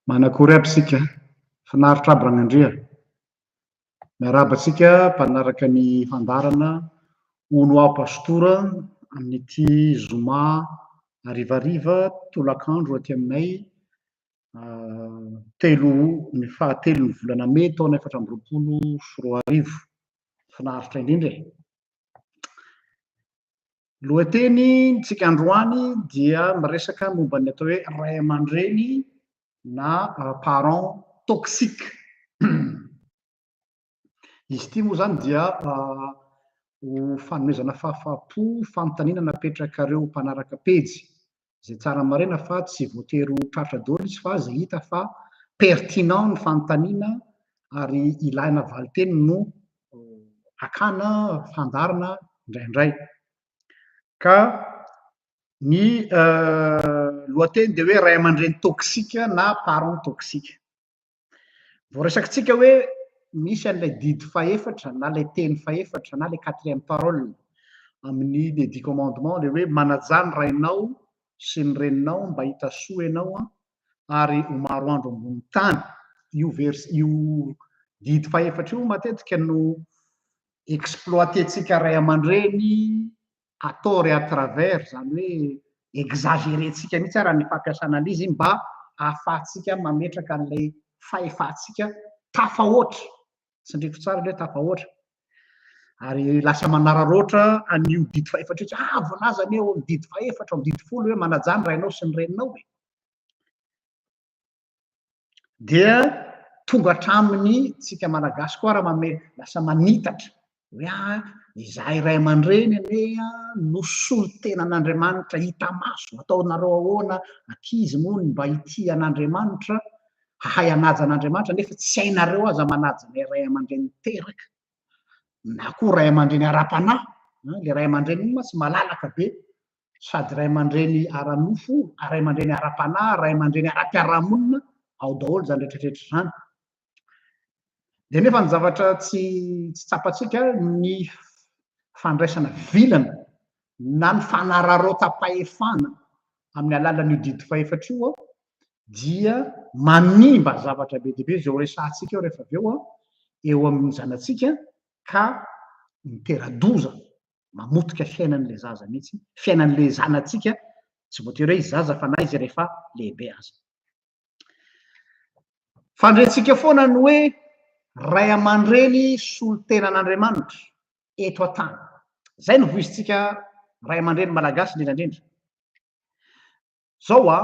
Manakory aby isika? Finaritra aby Ragnandria. Miarahaba antsika mpanaraka ny fandaharana Hono Aho Pastora amin'ity zoma harivariva tolakandro aty aminay telo ny fahatelon'ny volana mey taona 2024. Finaritra indrindra e! Lohateny ntsika androany dia miresaka momba ny atao hoe ray aman-dreny na parent toxique. Izy ity moa izany dia ho fanomezana fahafaham-po fanontaniana napetrakareo mpanaraka pejy, izay tsara marina fa tsy voatery ho tratra daholo izy fa izay hita fa pertinent ny fanontaniana ary ilaina valinteny no hakana fandaharana indraindray. Ka ny lohateny dia hoe ray aman-dreny toxique na parent toxique. Voaresakitsika hoe misy an'ilay didy fahefatra na ilay teny fahefatra na ilay quatrième parole amin'ny les dix commandements ilay hoe manajà ny rainao sy ny reninao mba hita soa ianao ary ho maro andro ambony tany. Io vers io didy fahefatra io matetika no exploiter-tsika ray aman-dreny à tort et à travers, izany hoe exagérer-tsika mihitsy ara ny fampiasana an'izy mba ahafahantsika mametraka an'ilay fahefantsika tafahoatra, tsindriko tsara ilay hoe tafahoatra, ary lasa manararaotra an'io didy fahefatra io, tsy ah voalaza anie ao amin'ny didy fahefatra, ao amin'ny didy folo hoe manajà ny rainao sy ny reninao e. Dia tonga hatramin'ny tsika malagasy koa raha manome lasa manitatra hoe ah izahay ray aman-dreny anie no solontenan'Andriamanitra hita maso, ataonareo ahoana ankizy moa ny mba hitia an'Andriamanitra, hahay hanaja an'Andriamanitra nefa tsy hainareo aza manaja ilay ray aman-dreny niteraka na koa ray aman-dreny ara-panahy, ilay ray aman-dreny iny mantsy malalaka be sady ray aman-dreny ara-nofo, ray aman-dreny ara-panahy, ray aman-dreny ara-piarahamonina, ao daholo izany rehetrarehetra izany. Dia nefa ny zavatra tsy tsy tsapantsika ny fandraisana vilana na ny fanararaotam-pahefana amin'ny alalan'io didy fahefatra io dia manimba zavatra be dia be izay ho resahantsika eo rehefa avy eo eo amin'ny zanatsika ka mitera-doza mamotika fiainan'ilay zaza mihitsy, fiainan'ilay zanatsika, tsy voatery hoe izy zaza fa na izy rehefa lehibe aza. Fandrentsika foana ny hoe ray aman-dreny solontenan'Andriamanitra eto an-tany. Izay no voizintsika ray aman-dreny malagasy indrindra indrindra. Zao a,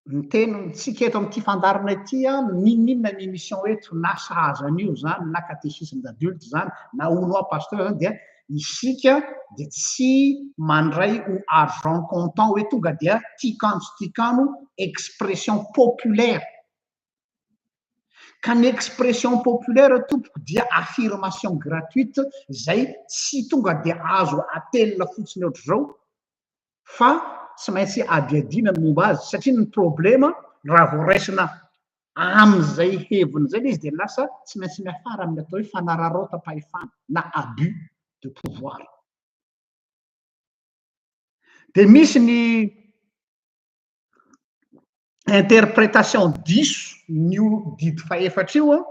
Ny teny tsika eto amin'ity fandaharana ity an, n'inon'inona ny émission eto na sahaza an'io izany na catéchisme d'adulte izany na hono aho pasteur izany dia isika dia tsy mandray ho argent comptant hoe tonga dia tiakano tsy tiakano expression populaire. Ka ny expression populaire tompoko dia affirmation gratuite izay tsy tonga dia azo atelina fotsiny ohatr'izao fa tsy maintsy adihadiana ny momba azy satria ny problema raha vao raisina amin'izay heviny izay ilay izy dia lasa tsy maintsy miafara amin'ny atao hoe fanararaotam-pahefana na abus de pouvoir. Dia misy ny interprétation diso n'io didy fahefatra io an,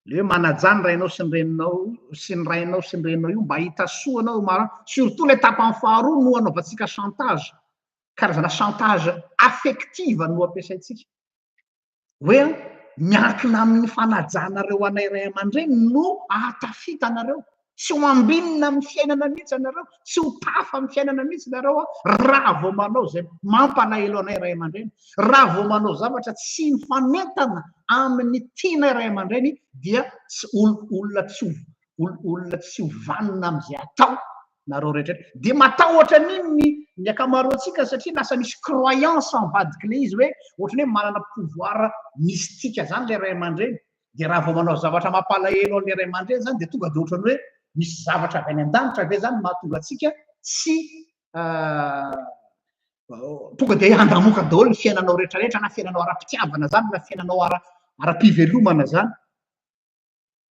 le hoe manajà ny rainao sy ny reninao sy ny rainao sy ny reninao io mba hahita soa anao mara, surtout le tapany faharoa no anaovantsika chantage, karazana chantage affective no ampiasaintsika. Hoe miankina amin'ny fanajanareo anay ray aman-dreny no ahatafita anareo. Tsy ho ambinina amin'ny fiainana mihitsy ianareo, tsy ho tafa amin'ny fiainana mihitsy ianareo raha vao manao izay mampalahelo anay ray aman-dreny. Raha vao manao zavatra tsy mifanentana amin'ny tianay ray aman-dreny dia tsy olona tsy ho olona tsy ho vanona amin'izay atao nareo rehetra rehetra. Dia matahotra an'iny ny ny ankamaroantsika satria lasa misy croyance ambadik'ilay izy hoe ohatran'ny hoe manana pouvoir mystique zany ilay ray aman-dreny. Dia raha vao manao zavatra mampalahelo an'ilay ray aman-dreny zany dia tonga dia ohatran'ny hoe misy zavatra avy any an-danitra ve zany mahatonga antsika tsy tonga dia handamoka daholo ny fiainanao rehetra rehetra na fiainanao ara-pitiavana zany na fiainanao ara ara-pivelomana zany.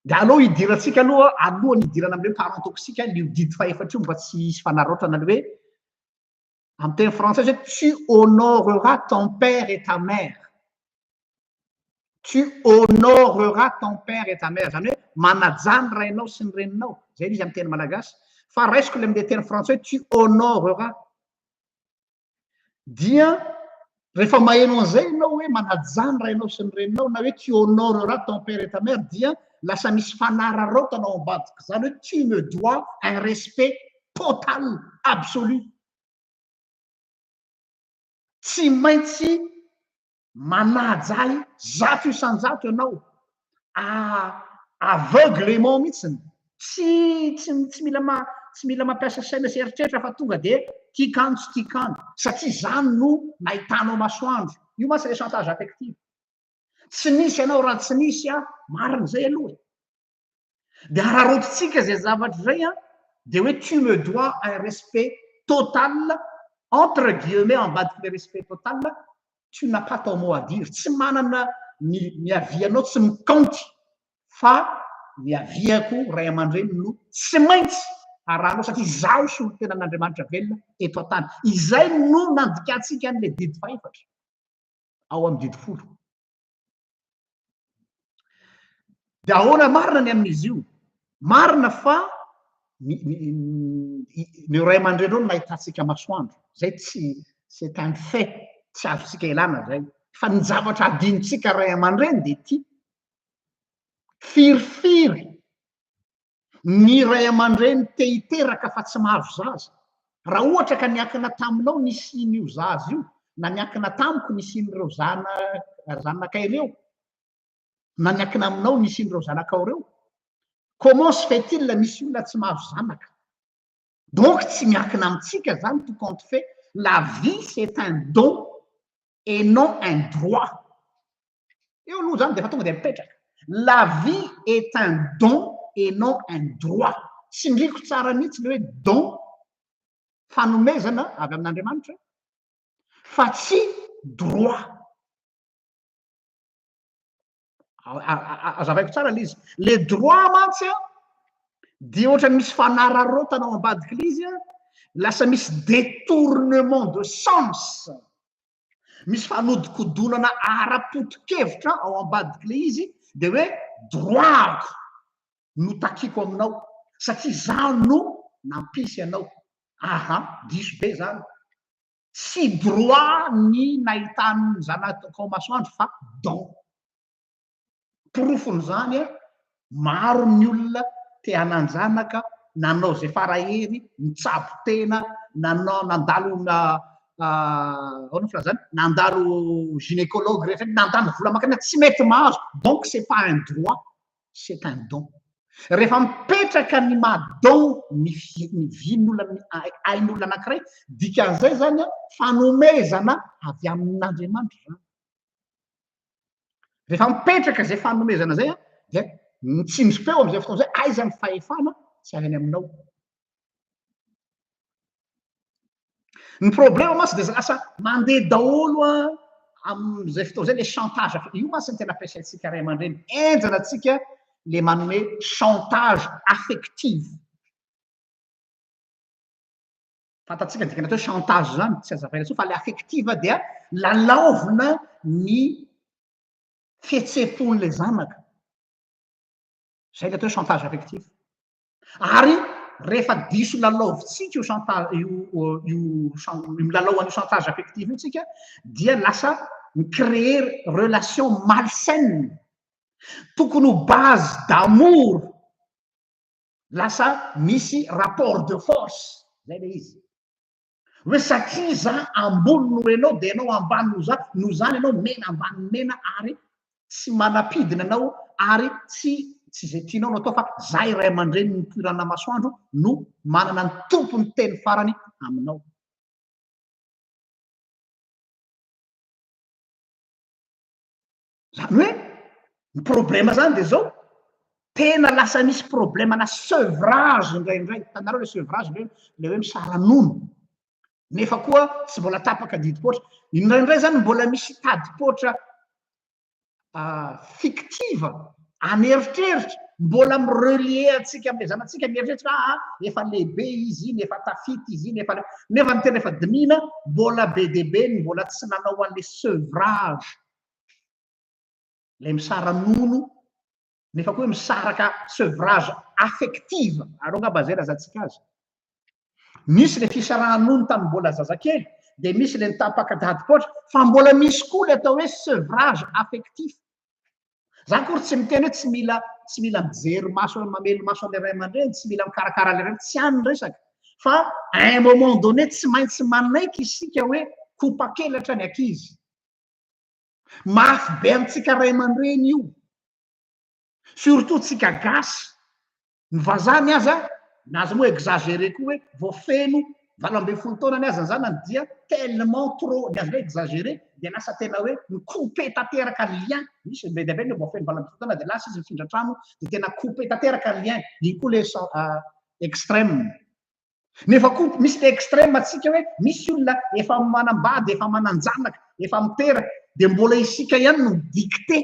Dia aleo hidirantsika aloha, alohan'ny hidirana amin'ilay hoe parent toxique, io didy fahefatra io mba tsy hisy fanararaotrana ilay hoe, amin'ny teny frantsay zay, tu honoreras ton père et ta mère. Tu honoreras ton père et ta mère, zany hoe manajà ny rainao sy ny reninao, zay ilay izy amin'ny teny malagasy. Fa raisiko ilay amin'ilay teny frantsay hoe tu honoreras. Dia rehefa maheno an'izay ianao hoe manajà ny rainao sy ny reninao na hoe tu honoreras ton père et ta mère dia lasa misy fanararaotana ao ambadik'izany hoe tu me dois un respect total, absolu. Tsy maintsy manaja ahy 100% ianao, aveuglement mihitsiny, tsy, tsy, tsy mila ma-, tsy mila mampiasa saina sy eritreritra fa tonga dia tiako any tsy tiako any, satria izany no nahitanao masoandro. Io mantsy ilay chantage affectif. Tsy nisy ianao raha tsy nisy aho, marina izay aloha e. Dia araraotintsika izay zavatra izay an, dia hoe tu me dois un respect total, entre guillemets ambadik'ilay respect total, tu n'as pas ton mot à dire, tsy manana ny ny avis-nao tsy mikaonty fa ny avis-ko ray aman-dreny no tsy maintsy arahanao satria izaho solontenan'Andriamanitra velona eto an-tany. Izay no nandikantsika an'ilay didy fahefatra ao amin'ny didy folo. Dia ahoana marina ny amin'izy io? Marina fa ny ny ray aman-dreny ireo no nahitantsika masoandro. Izay tsy c'est un fait, tsy azontsika ilana izay. Fa ny zavatra adinontsika ray aman-dreny dia ity. Firifiry ny ray aman-dreny te hiteraka fa tsy mahazo zaza. Raha ohatra ka niankina taminao nisian'io zaza io, na niankina tamiko nisian'ireo zanakay ireo, na niankina aminao nisian'ireo zanakao ireo, comment se fait-il misy olona tsy mahazo zanaka? Donc tsy miankina amintsika zany tout compte fait, la vie c'est un don et non un droit. Eo aloha zany dia efa tonga dia mipetraka. La vie est un don et non un droit. Tsindriko tsara mihitsy le hoe don, fanomezana avy amin'Andriamanitra, fa tsy droit. Azavaiko tsara le izy. Le droit mantsy an, dia ohatran'ny misy fanararaotana ao ambadik'ilay izy an, lasa misy détournement de sens. Misy fanodikodonana ara-poto-kevitra ao ambadik'ilay izy, dia hoe droit-ko no takiako aminao, satria izaho no nampisy anao. Aha, diso be izany. Tsy droit ny nahitan'ny zanakao masoandro fa don. Porofon'izany, maro ny olona te hanan-janaka, nanao izay farahery, nitsabo tena, nanao, nandalo ahoana ny filazana, nandalo gynécologue rehetra, nandany vola aman-karena, tsy mety mahazo, donc c'est pas un droit, c'est un don. Rehefa mipetraka ny maha don ny ny vin'olona, ny ain'olona anankiray, dikan'izay zany fanomezana avy amin'Andriamanitra zany. Rehefa mipetraka izay fanomezana izay dia ny tsindrim-peo amin'izay fotoana izay, aiza ny fahefana tsy avy any aminao. Ny problema mantsy dia lasa mandeha daholo amin'izay fotoana izay le chantage. Io mantsy ny tena ampiasaintsika ray aman-dreny. Henjana antsika le manome chantage affective. Fantatsika ny dikany atao hoe chantage zany, tsy azavaina intsony fa le affective dia lalaovina ny fihetseham-pon'ilay zanaka. Zay le atao hoe chantage affectif. Ary rehefa diso lalaovintsika io chantage io, io, io milalao an'io chantage affectif io tsika dia lasa mi-créer relation malsaine. Tokony ho base d'amour lasa misy rapport de force zay le izy hoe satria za ambony noho ianao dia ianao ambany noho za, noho izany ianao mena ambany mena ary tsy manam-pidina anao ary tsy tsy izay tianao no atao fa za iray aman-dreny nipoirana masoandro no manana ny tompon'ny teny farany aminao. Zany hoe ny problema zany de zao, tena lasa misy problema na sevrage indraindray, hitanareo le sevrage ve le hoe misara-nono, nefa koa tsy mbola tapaka didim-poatra, indraindray zany mbola misy tadim-poatra fictive. An'eritreritra, mbola mi-relier antsika amin'ilay zanatsika, mieritreritra hoe aa efa lehibe izy iny, efa tafita izy iny, efa nefa ny tena efa dinihina, mbola be dia be ny mbola tsy nanao an'ilay sevrage, ilay misara-nono, nefa koa hoe misaraka sevrage affective, aleo angamba izay lazantsika azy. Misy ilay fisaraha-nono tamin'ny mbola zazakely, dia misy ilay nitapaka dadipoatra, fa mbola misy koa ilay atao hoe sevrage affectif. Za akory tsy miteny hoe tsy mila tsy mila mijery maso mamely maso an'ilay ray aman-dreny, tsy mila mikarakara an'ilay ray, tsy any ny resaka. Fa à un moment donné tsy maintsy manaiky isika hoe kopakelatra ny ankizy. Mafy be amintsika ray aman-dreny io. Surtout tsika gasy. Ny vazaha ny aza, ny azy moa exagéré koa hoe vao feno 18 taona ny aza ny zanany dia tellement trop, ny azy hoe exagéré dia lasa tena hoe mi-couper tanteraka ny lien, misy be dia be ny vao feno 18 taona dia lasa izy mifindra trano dia tena couper tanteraka ny lien, iny koa le extrême. Nefa koa misy le extrême atsika hoe misy olona efa manambady, efa manan-janaka, efa miteraka dia mbola isika ihany no mi-dicter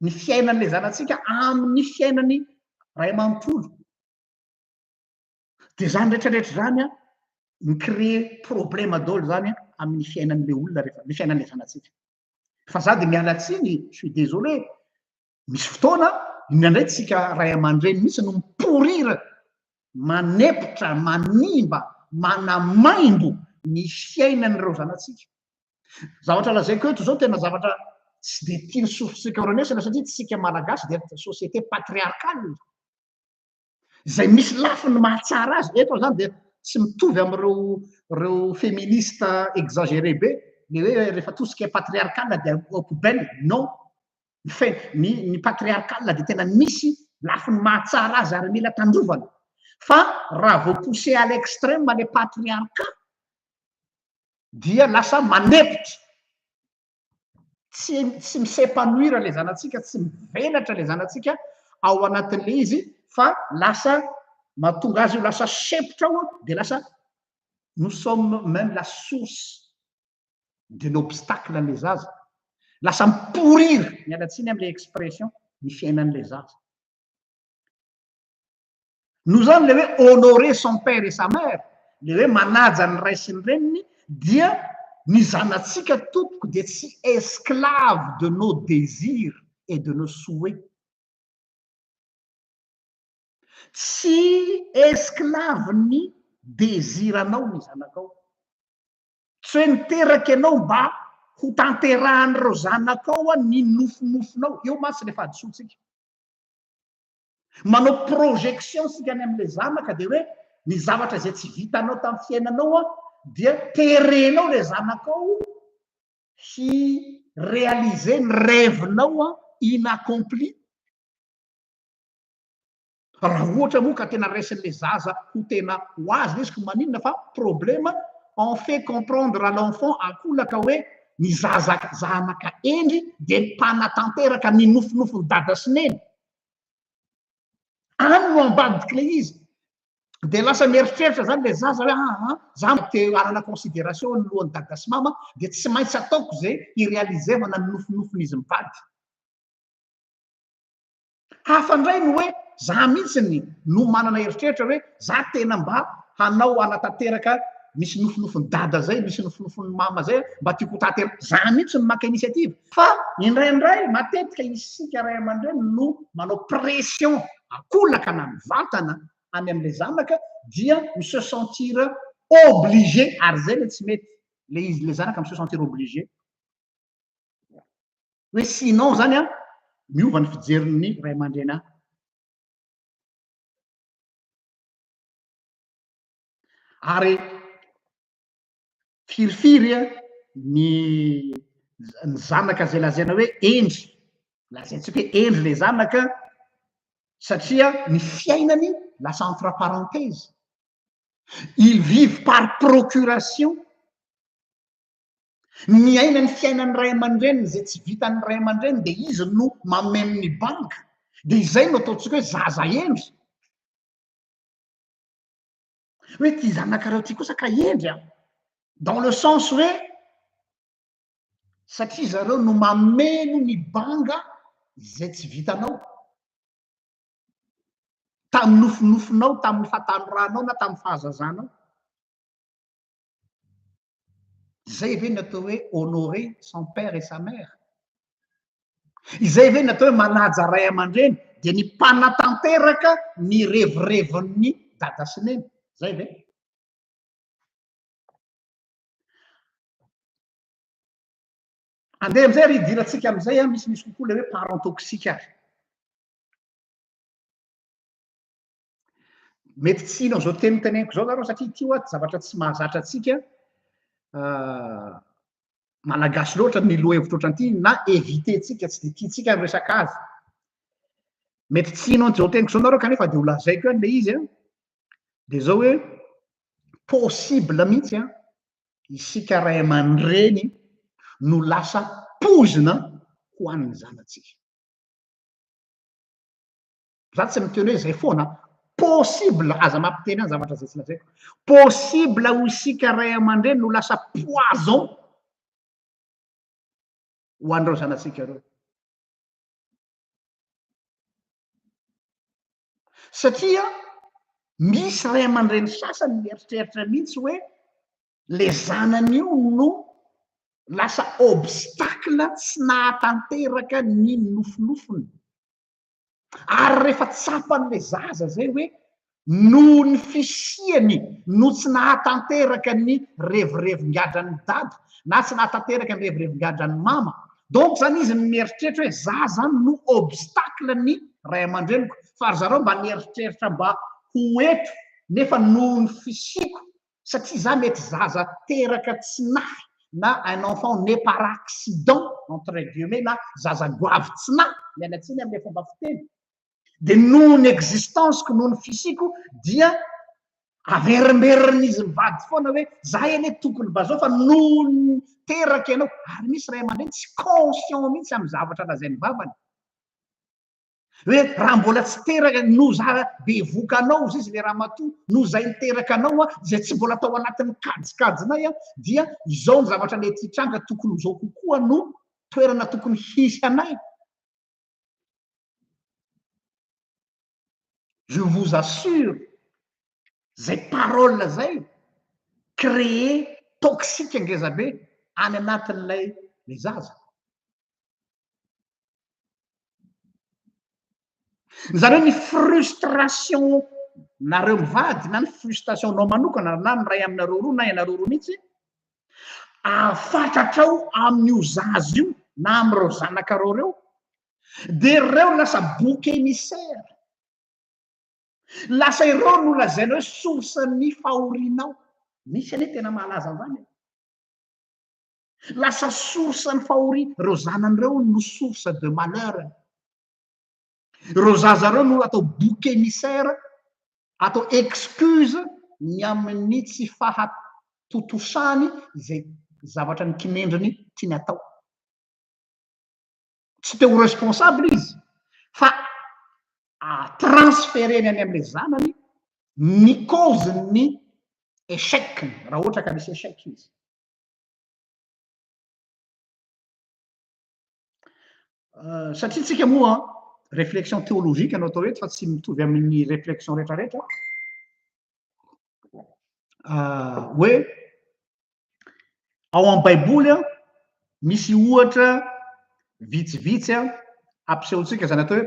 ny fiainan'ilay zanatsika amin'ny fiainany ray manontolo. Dia izany rehetrarehetra izany an, mi-créer problème daholo izany amin'ny fiainan'ilay olona rehefa, ny fiainan'ilay zanatsika. Fa za dia miala tsiny, je suis désolé, misy fotoana indraindray tsika ray aman-dreny mihitsy no mi-pourrir, manepotra, manimba, manamaimbo ny fiainan'ireo zanatsika. Zavatra lazaiko eto izao tena zavatra tsy dia tian'ny sofintsika horenesana satria tsika Malagasy dia société patriarcale. Izay misy lafiny mahatsara azy. Eto aho izany dia tsy mitovy amin'ireo ireo féministe exagéré be, le hoe rehefa tosika patriarcal dia au poubelle. Non. Ny fe, ny, ny patriarcal dia tena misy lafiny mahatsara azy ary mila tandrovana. Fa raha vao poussé à l'extrême le patriarcat dia lasa manepotra, tsy tsy mi-s'épanouir ilay zanatsika, tsy mivelatra ilay zanatsika ao anatin'ilay izy fa lasa mahatonga azy ho lasa sempotra ao dia lasa nous sommes même la source de l'obstacle an'ilay zaza, lasa mi-pourrir, miala tsiny amin'ilay expression, ny fiainan'ilay zaza. Noho izany ilay hoe honorer son père et sa mère, ilay hoe manaja ny ray sy ny reniny dia ny zanatsika tompoko dia tsy esclave de nos désirs et de nos souhaits. Tsy esclave ny désir-nao ny zanakao. Tsy hoe niteraka ianao mba ho tanterahan'ireo zanakao ny nofinofinao. Eo mantsy ilay fahadisoantsika. Manao projection isika any amin'ilay zanaka dia hoe ny zavatra izay tsy vitanao tamin'ny fiainanao an, dia terenao ilay zanakao hi réaliser ny rêve-nao an inaccompli. Raha ohatra moa ka tena raisin'ilay zaza ho tena ho azy ilay izy ko maninona fa problème on fait comprendre à l'enfant ankolaka hoe ny zaza zanaka hendry dia mpanatanteraka ny nofinofin'i dada sy neny. Any no ambadik'ilay izy. Dia lasa mieritreritra zany ilay zaza hoe aa za mba te hanana considération ny lohan'i dada sy mama dia tsy maintsy ataoko izay hi-réaliser-vana ny nofinofin'izy mivady. Hafa indray ny hoe za mihitsy no manana eritreritra hoe za tena mba hanao hanatanteraka misy nofinofin'i dada zay, misy nofinofin'i mama zay mba tiako ho tanteraka, za mihitsy no maka initiative. Fa indraindray matetika isika ray aman-dreny no manao pression ankolaka na mivantana any amin'ilay zanaka dia mi se sentir obligé ary zay le tsy mety, le izy le zanaka mi se sentir obligé. Hoe sinon zany an, miova ny fijerin'ny ray aman-dreny ahy. Ary firifiry ny ny zanaka izay lazaina hoe hendry, lazaintsika hoe hendry ilay zanaka satria ny fiainany lasa entre parenthèse. Ils vivent par procuration. Miaina ny fiainan'ny ray aman-dreniny izay tsy vitan'ny ray aman-dreniny dia izy no mameno ny banga. Dia izay no ataontsika hoe zaza hendry. Hoe ity zanakareo ity kosa ka hendry an! Dans le sens hoe satria zareo no mameno ny banga. izay tsy vitanao tamin'ny nofinofinao, tamin'ny fahatanoranao na tamin'ny fahazazanao. Izay ve ny atao hoe honorer son père et sa mère? Izay ve ny atao hoe manaja ray aman-dreny? Dia ny mpanatanteraka ny revirevin'ny dada sy neny. Izay ve? Andeha amin'izay ary hidirantsika amin'izay an, misimisy kokoa ilay hoe parent toxique ary. Mety tsy hino an'izao teny teneniko izao nareo satria ity hoa zavatra tsy mahazatra antsika malagasy loatra ny lohahevitra ohatran'ity na éviter-tsika, tsy dia tiantsika ny resaka azy. Mety tsy hino an'izao teniko izao nareo kanefa dia ho lazaiko ihany ilay izy an, dia izao hoe possible mihitsy an, isika ray aman-dreny no lasa poizina ho an'ny zanatsika. Za tsy miteny hoe zay foana, possible, aza mampiteny ahy zavatra zay tsy lazaiko, possible ho isika ray aman-dreny no lasa poison ho an'ireo zanatsika ireo. Satria misy ray aman-dreny sasany mieritreritra mihitsy hoe le zanany io no lasa obstacle tsy nahatanteraka ny nofinofiny. Ary rehefa tsapan'ilay zaza izay hoe noho ny fisiany no tsy nahatanteraka ny revirevin-gadran'i dada na tsy nahatanteraka ny revirevin-gadran'i mama, donc zany izy mieritreritra hoe za zany no obstacle ny ray aman-dreniko fa ry zareo mba nieritreritra mba ho eto nefa noho ny fisiako satria za mety zaza teraka tsy nahy na un enfant né par accident entre guillemets na zaza goavy tsy nahy, miala tsiny amin'ilay fomba fiteny, dia noho ny existence-ko, noho ny fisiako dia averimberin'izy mivady foana hoe za anie tokony mba zao fa noho ny teraka ianao, ary misy ray aman-dreny tsy conscient mihitsy amin'ny zavatra lazain'ny vavany. Hoe raha mbola tsy teraka no za bevoka anao ozy izy le ramatoa no zay niteraka anao a izay tsy mbola tao anatin'ny kajikajinay a dia izao ny zavatra mety hitranga tokony ho zao kokoa no toerana tokony hisy anay. Je vous assure zay parole zay créer toxique ngezabe any anatin'ilay le zaza. Izany hoe ny frustration nareo mivady na ny frustration nao manokana na ny iray aminareo roa na ianareo roa mihitsy afatratrao amin'io zaza io na amin'ireo zanakareo ireo dia ireo lasa bouc émissaire, lasa ireo no lazaina hoe source ny fahorianao. Misy anie tena mahalaza an'izany e. Lasa source ny fahoriana, ireo zanany ireo no source de malheur-ny. Ireo zaza ireo no atao bouc émissaire, atao excuse ny amin'ny tsy fahatontosany izay zavatra nikinendriny tiany atao. Tsy te ho responsable izy fa transféreny any amin'ilay zanany ny cause-n'ny échec-ny, raha ohatra ka misy échec izy. Satria tsika moa réflexion théologique no atao eto fa tsy mitovy amin'ny réflexion rehetrarehetra, hoe ao amin'ny baiboly an misy ohatra vitsivitsy an ampisehontsika zany atao hoe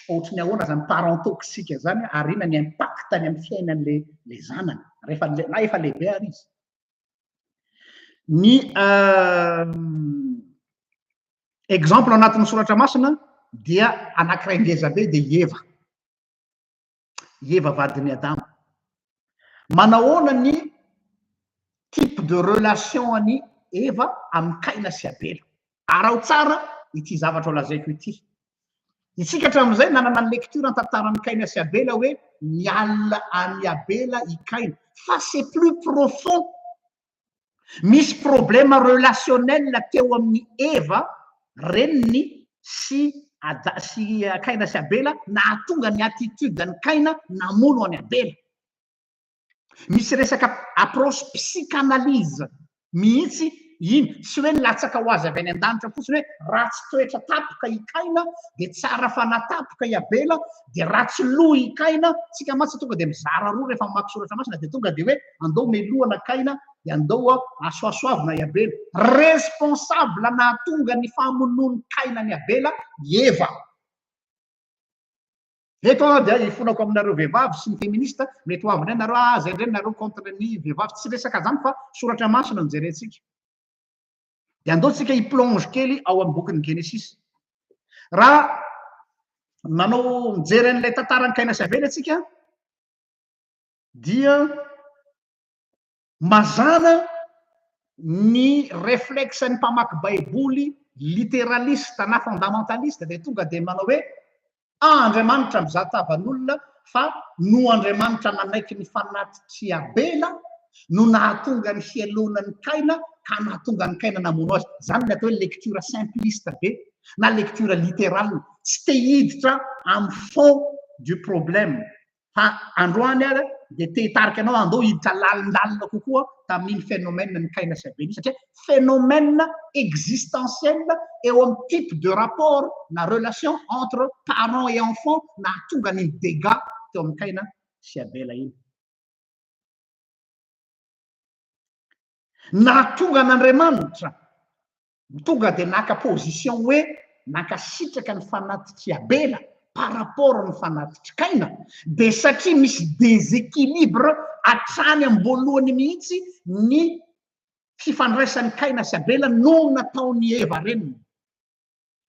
ohatry ny ahoana zany parent toxique zany ary inona ny impact any amin'ny fiainan'le le zanany rehefa na efa lehibe ary izy. Ny exemple anatin'ny soratra masina dia anankiray ngeza be dia i Eva. I Eva vadin'i Adama. Manahoana ny type de relation an'i Eva amin'i Kaina sy Abela? Araho tsara ity zavatra ho lazaiko ity. Isika hatramin'izay nanana ny lecture ny tantaran'i Kaina sy Abela hoe nialona an'i Abela i Kaina. Fa c'est plus profond. Misy problème relationnel teo amin'i Eva reniny sy Ada sy Kaina sy Abela nahatonga ny attitude an'i Kaina namono an'i Abela. Misy resaka approche psychanalyse mihitsy. iny. Tsy hoe nilatsaka ho azy avy any an-danitra fotsiny hoe ratsy toetra tapoka i Kaina, dia tsara fanahy tapoka i Abela, dia ratsy loha i Kaina. Tsika mantsy tonga dia mizara roa rehefa mamaky soratra masina, dia tonga dia hoe andao melohana Kaina, dia andao asoasoavina i Abela. Responsable nahatonga ny famonoan'i Kaina an'i Abela i Eva. Eto aho dia ifonako aminareo vehivavy sy ny feministe, mety ho avy indray nareo, ah zay indray nareo contre ny vehivavy, tsy resaka zany fa soratra masina no jerentsika. Dia andao tsika hi-plonge kely ao amin'ny bokin'ny Genesisy. Raha manao mijery an'ilay tantaran'i Kaina sy Abela tsika dia Mazàna ny réflexe-n'ny mpamaky baiboly literaliste na fondamentaliste dia tonga dia manao hoe ah Andriamanitra mizaha tavan'olona fa noho Andriamanitra nanaiky ny fanatitr'i Abela no nahatonga ny fialonan'i Kaina ka nahatonga an'i Kaina namono azy. Izany ny atao hoe lecture simpliste be na lecture littérale, tsy te hiditra amin'ny fond du problème. Fa androany ary dia te hitarika anao andao hiditra lalindalina kokoa tamin'iny phénomène ny Kaina sy Abel iny satria phénomène existentiel eo amin'ny type de rapport na relation entre parents et enfants nahatonga an'iny dégâts teo amin'i Kaina sy Abela iny. Nahatonga an'Andriamanitra tonga dia naka position hoe nankasitraka ny fanatitr'i Abela par rapport ny fanatitr'i Kaina dia satria misy déséquilibre hatrany am-boalohany mihitsy ny fifandraisan'i Kaina sy Abela no nataon'i Eva reniny.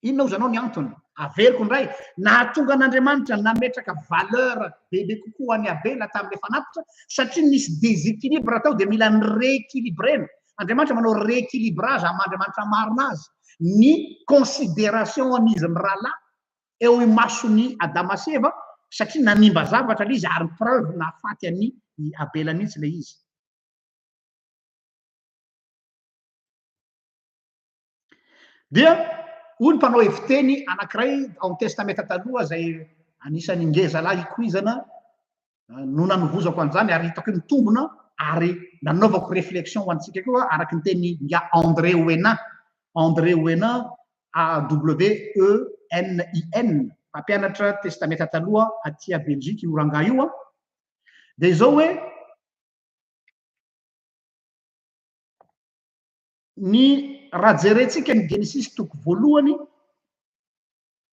Inona hozy anao ny antony? Averiko indray, nahatonga an'Andriamanitra nametraka valeur bebe kokoa ho an'i Abela tamin'ilay fanatitra satria nisy déséquilibre tao dia mila ni-rééquilibrena. Andriamanitra manao rééquilibrage amin'ny maha Andriamanitra marina azy ny considération an'izy mirahalahy eo imason'i Adama sy Eva satria nanimba zavatra ilay izy ary preuve nahafaty an'i Abela mihitsy ilay izy. Dia hoy ny mpanao heviteny anankiray ao amin'ny Testamenta Taloha izay anisan'ny ngeza lahy ikoizana no nanovozako an'izany ary hitako hoe mitombina ary nanaovako réflexion ho antsika koa araka ny teny nga André Wenin, André Wenin, A-W-E-N-I-N, mpampianatra Testamenta Taloha aty Belgique io rangahy io an. Dia izao hoe Ny raha jerentsika ny Genesisy toko voalohany,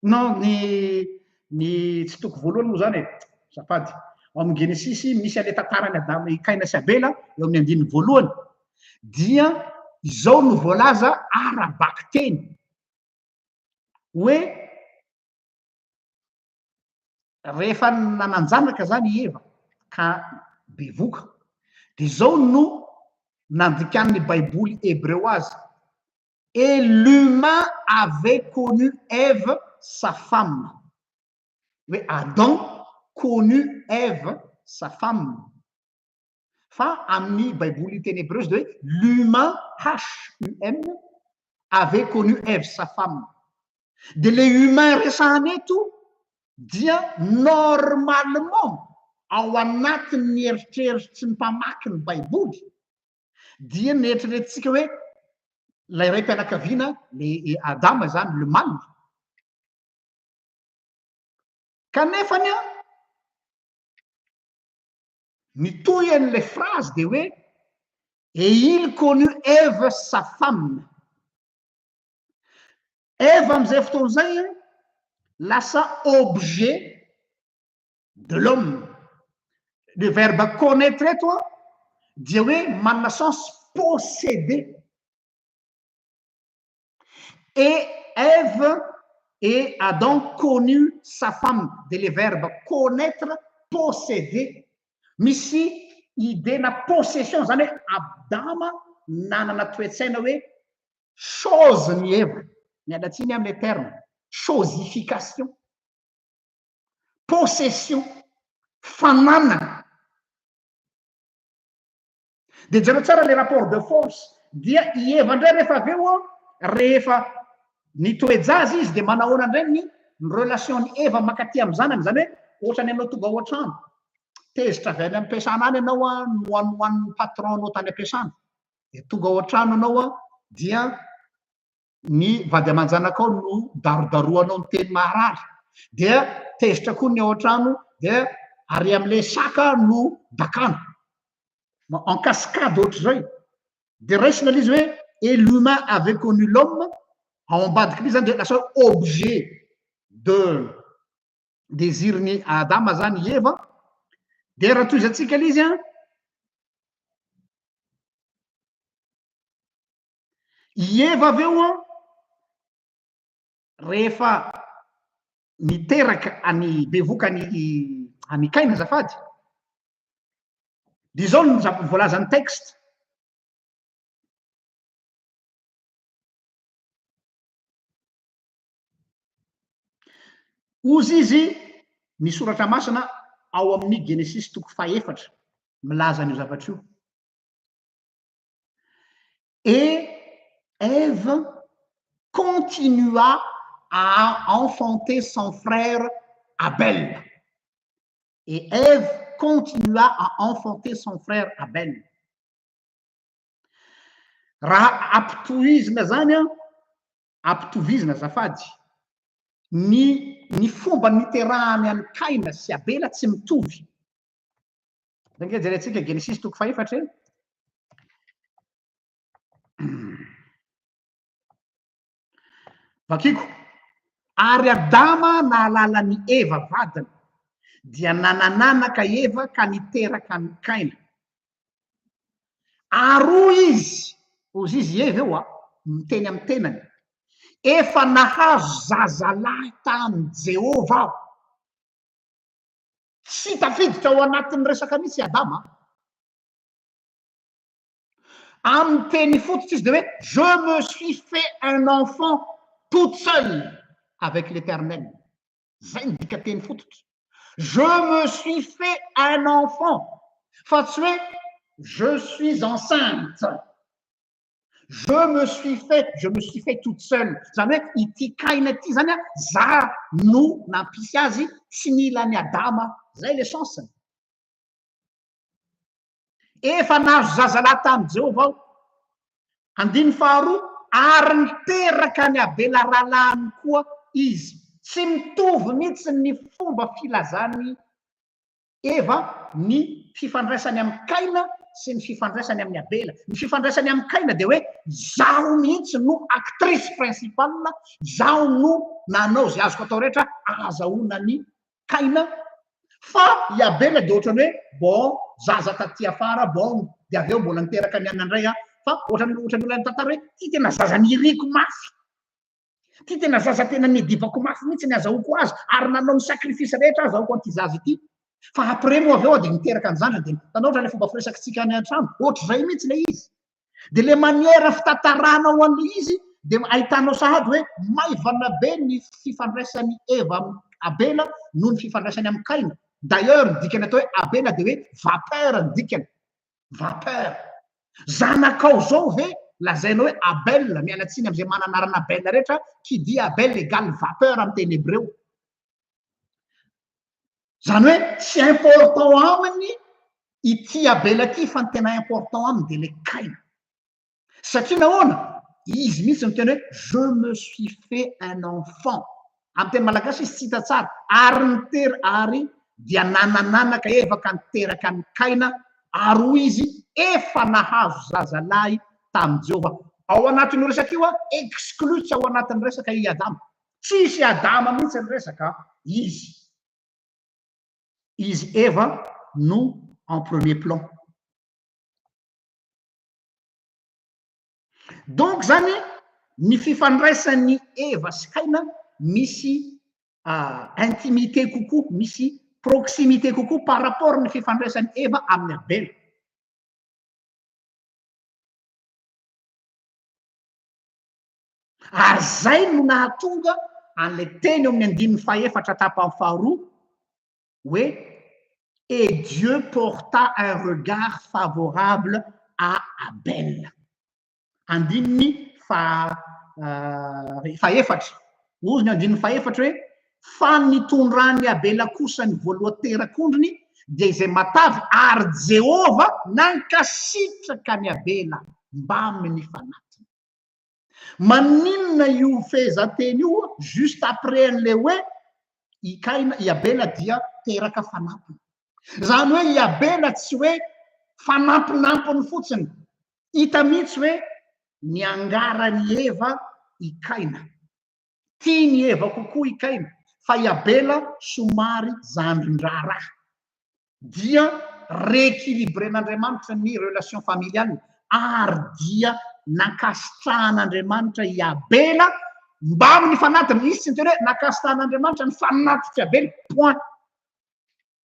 non ny ny tsy toko voalohany moa zany e, azafady, ao amin'ny Genesisy misy an'ilay tantaran'i Adama, i Kaina sy Abela eo amin'ny andininy voalohany dia izao no voalaza ara-bakiteny hoe rehefa nanan-janaka zany i Eva ka bevoka dia izao no nandikan'ny Baiboly hebreo azy, Et l'humain avait connu Ève sa femme. Hoe Adam connu Ève sa femme. Fa amin'ny Baiboly teny hebreo izy dia hoe l'humain, H-U-M, avait connu Ève sa femme. Dia le humain resahana eto dia normalement ao anatin'ny eritreritry ny mpamaky ny baiboly dia ny eritreretintsika hoe ilay raim-pianakaviana le Adama izany le mâle kanefany an ny tohin'ilay phrase dia hoe et il connut Ève sa femme. Eva amin'izay fotoana izay lasa objet de l'homme. Le verbe connaître eto dia hoe manana sens posséder. Et Ève et Adam connut sa femme dia le verbe connaître, posséder. Misy idée na possession zany hoe Adama nanana toe-tsaina hoe Chose ny Eva, miala tsiny amin'ny terme, chosification, possession, fananana. Dia jereo tsara le rapport de force, dia i Eva indray rehefa avy eo, rehefa nitoe-jaza izy dia manahoana indray ny relation-n'i Eva mankaty amin'ny zanany, izany hoe ohatran'ny ianao tonga ao an-trano, tezitra avy any am-piasana any ianao, nohanohanin'ny patron-nao tany am-piasana, Dia tonga ao an-trano ianao an, dia ny vady aman-janakao no darodaroanao ny teny maharary, dia tezitra koa ny ao an-trano, dia ary amin'ilay saka no dakana. En cascade ohatr'izay. Dia raisina ilay izy hoe et l'humain avait connu l'homme, ao ambadik'ilay izy zany dia lasa objet de désir-n'i Adama zany i Eva. Dia raha tohizantsika ilay izy an, I Eva avy eo an, rehefa niteraka an'i bevoka an'i an'i Kaina azafady, dia izao no voalazan'ny texte. Hozy izy ny soratra masina ao amin'ny Genesisy toko fahefatra milaza an'io zavatra io. Et Ève continua à enfanter son frère Abel. Et Ève continua à enfanter son frère Abel. Raha ampitohizina zany an, ampitovizina azafady, ny ny fomba niterahany an'i Kaina sy Abela tsy mitovy. Zay nge jerentsika Genesisy toko fahefatra e. Vakiko. Ary Adama nahalala an'i Eva vadiny, dia nanananaka Eva ka niteraka an'i Kaina. Ary hoy izy, hozy izy i Eva eo a, miteny amin'ny tenany, efa nahazo zazalahy tamin'i Jehovah aho. Tsy tafiditra ao anatin'ny resaka mihitsy i Adama. Amin'ny teny fototra izy dia hoe je me suis fait un enfant toute seule avec l'Eternel. Zay ny dikateny fototra. Je me suis fait un enfant fa tsy hoe je suis enceinte. Je me suis fait, je me suis fait toute seule. Izany hoe ity Kaina ity zany a, za no nampisy azy, tsy nila an'i Adama. Zay le sens-ny. Efa nahazo zazalahy tamin'i Jehovah aho. Andininy faharoa, ary niteraka an'i Abela rahalahiny koa izy. Tsy mitovy mihitsy ny fomba filazan'i Eva ny fifandraisany amin'i Kaina sy ny fifandraisany amin'i Abela. Ny fifandraisany amin'i Kaina dia hoe izaho mihitsy no actrice principale, izaho no nanao izay azoko atao rehetra ahazahoana an'i Kaina, fa i Abela dia ohatran'ny hoe bon zaza taty afara, bon dia avy eo mbola niteraka ny anona indray aho, fa ohatran'ny ohatran'ny olona nitantara hoe ity tena zaza niriko mafy. Ty tena zaza tena niadivako mafy mihitsy ny azahoako azy ary nanao ny sacrifice rehetra azahoako an'ity zaza ity. Fa après moa avy eo aho dia niteraka ny zandriny dia hitanao ohatran'ilay fomba firesakitsika any an-trano, ohatr'izay mihitsy ilay izy. Dia ilay manière fitantaranao an'ilay izy dia ahitanao sahady hoe maivana be ny fifandraisan'i Eva amin'i Abela noho ny fifandraisany amin'i Kaina. D'ailleurs ny dikany atao hoe Abela dia hoe vapeur ny dikany. Vapeur. Zanakao zao ve lazainao hoe Abel, miala tsiny amzay manana anarana Abel rehetra, qui dit Abel égale vapeur amin'ny teny hebreo. Zany hoe tsy important aminy ity Abel ity fa ny tena important aminy dia le Kaina. Satria nahoana? Izy mihitsy no tena hoe je me suis fait un enfant. Amin'ny teny malagasy izy tsy hita tsara. Ary niter ary dia nanananaka Eva ka niteraka an'i Kaina, ary hoy izy, efa nahazo zazalahy tamin'i Jehovah. Ao anatin'io resaka io, exclu tsy ao anatin'ny resaka i Adama. Tsisy Adama mihitsy ny resaka, izy. Izy Eva no en premier plan. Donc zany ny fifandraisan'i Eva sy Kaina misy intimité kokoa, misy proximité kokoa par rapport ny fifandraisan'i Eva amin'i Abela. Ary zay no nahatonga an'ilay teny eo amin'ny andininy fahefatra tapany faharoa hoe et Dieu porta un regard favorable à Abel. Andininy fahefatra. Hozy ny andininy fahefatra hoe fa nitondran'i Abela kosa ny voalohan-terak'ondriny dia izay matavy ary Jehovah nankasitraka an'i Abela mbamin'ny fanatiny. Maninona io fehezanteny io juste après an'ilay hoe i Kaina, i Abela dia teraka fanampiny. Izany hoe i Abela tsy hoe fanampinampiny fotsiny. Hita mihitsy hoe niangaran'i Eva i Kaina. Tian'i Eva kokoa i Kaina, fa i Abela somary zandrin-draharaha. Dia rééquilibren'Andriamanitra ny relation familiale ary dia nankasitrahan'Andriamanitra i Abela mbamin'ny fanatiny. Izy tsy niteny hoe nankasitrahan'Andriamanitra ny fanatitr'i Abela, point.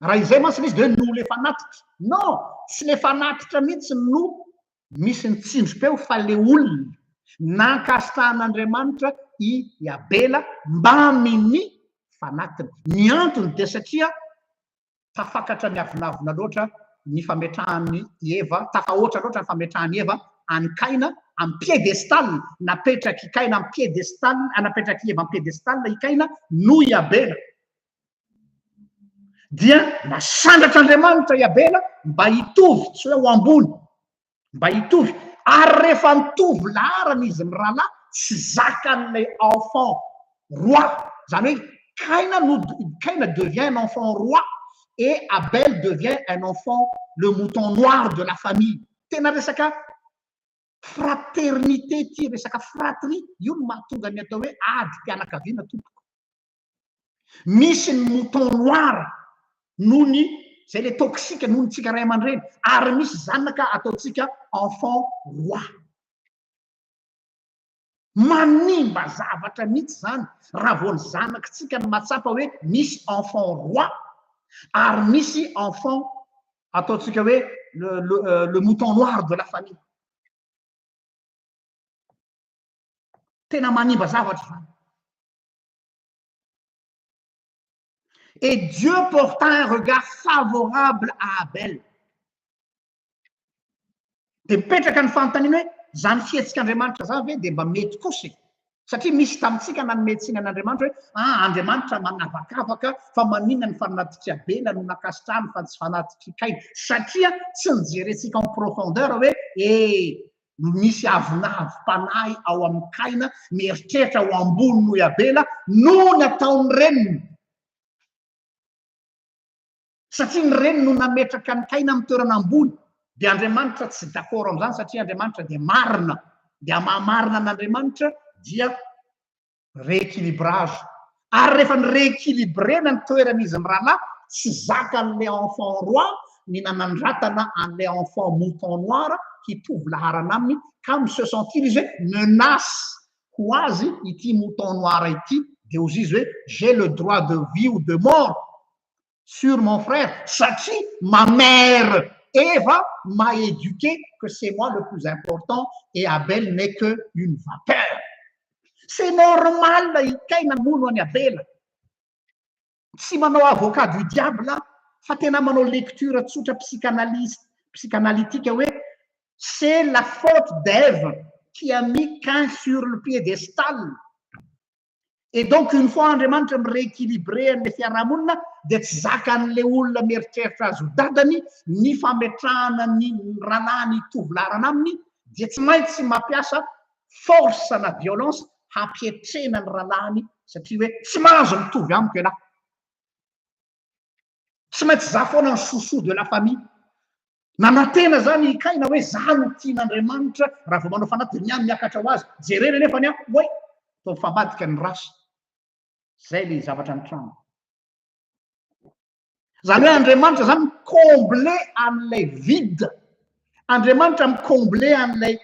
Raha izay mantsy ilay izy dia hoe noho ilay fanatitra. Non, tsy ilay fanatitra mihitsy no misy ny tsindrim-peo fa ilay olona. Nankasitrahan'Andriamanitra i Abela mbamin'ny fanatiny. Ny antony dia satria tafakatra miavonavona loatra ny fametrahan'i Eva, tafahoatra loatra ny fametrahan'i Eva an'i Kaina amin'ny piédestal, napetrak'i Kaina amin'ny piédestal, napetrak'i Eva amin'ny piédestal i Kaina noho i Abela. Dia nasandratr'Andriamanitra i Abela mba hitovy, tsy hoe ho ambony, mba hitovy. Ary rehefa nitovy laharana izy mirahalahy, tsy zakan'ilay enfant roi, izany hoe Kaina no, Kaina devient un enfant roi et Abel devient un enfant, le mouton noir de la famille. Tena resaka fraternité ity, resaka fratrie, io no mahatonga ny atao hoe adim-pianakaviana tompoko. Misy ny mouton noir noho ny zay le toxique noho ny tsika ray aman-dreny ary misy zanaka ataontsika enfant roi. Manimba zavatra mihitsy zany raha vao ny zanakitsika no mahatsapa hoe misy enfant roi ary misy enfant ataontsika hoe le mouton noir de la famille. Tena manimba zavatra zany. Et Dieu porta un regard favorable à Abel. Dia mipetraka ny fanontaniana hoe, izany fihetsik'Andriamanitra izany ve dia mba mety kosa e? Satria misy tamintsika nanome tsiny an'Andriamanitra hoe, ah, Andriamanitra manavakavaka fa maninona ny fanatitr'i Abela no nankasitrahany fa tsy fanatitr'i Kaina? Satria tsy nijerentsika en profondeur hoe, eh, Misy avonavom-panahy ao amin'i Kaina mieritreritra ho ambony noho i Abela noho ny ataon'ny reniny. Satria ny reniny no nametraka an'i Kaina amin'ny toerana ambony, dia Andriamanitra tsy d'accord amin'izany satria Andriamanitra dia marina. Dia maha-marina an'Andriamanitra dia rééquilibrage. Ary rehefa ni-rééquilibrena ny toeran'izy mirahalahy, tsy zakan'ilay enfant roi ny nanandratana an'ilay enfant mouton noir hitovy laharana aminy ka mi-se sentir izy hoe menace ho azy ity mouton noir ity, dia hozy izy hoe j'ai le droit de vie ou de mort sur mon frère satria ma mère Eva m'a éduqué que c'est moi le plus important et Abel n'est que une vapeur. C'est normal i Kaina namono an'i Abela. Tsy manao avocat du diable aho fa tena manao lecture tsotra psychanalyse psychanalytique hoe c'est la faute d'Eve qui a mis Cain sur le piédestal. Et donc une fois Andriamanitra mi-rééquilibrer an'ilay fiarahamonina dia tsy zakan'ilay olona mieritreritra azy ho dadany ny fametrahana ny rahalahiny hitovy laharana aminy dia tsy maintsy mampiasa force na violence hampietrena ny rahalahiny satria hoe tsy mahazo mitovy amiko ialahy. Tsy maintsy za foana ny chouchou de la famille. Nanantena zany i Kaina hoe za no tian'Andriamanitra, raha vao manao fanahy dia ny ahy miakatra ho azy. Jerena anefa ny ahy, oay, toa mifambadika ny race. Zay le zavatra nitranga. Zany hoe Andriamanitra zany mi-combler an'ilay vide. Andriamanitra mi-combler an'ilay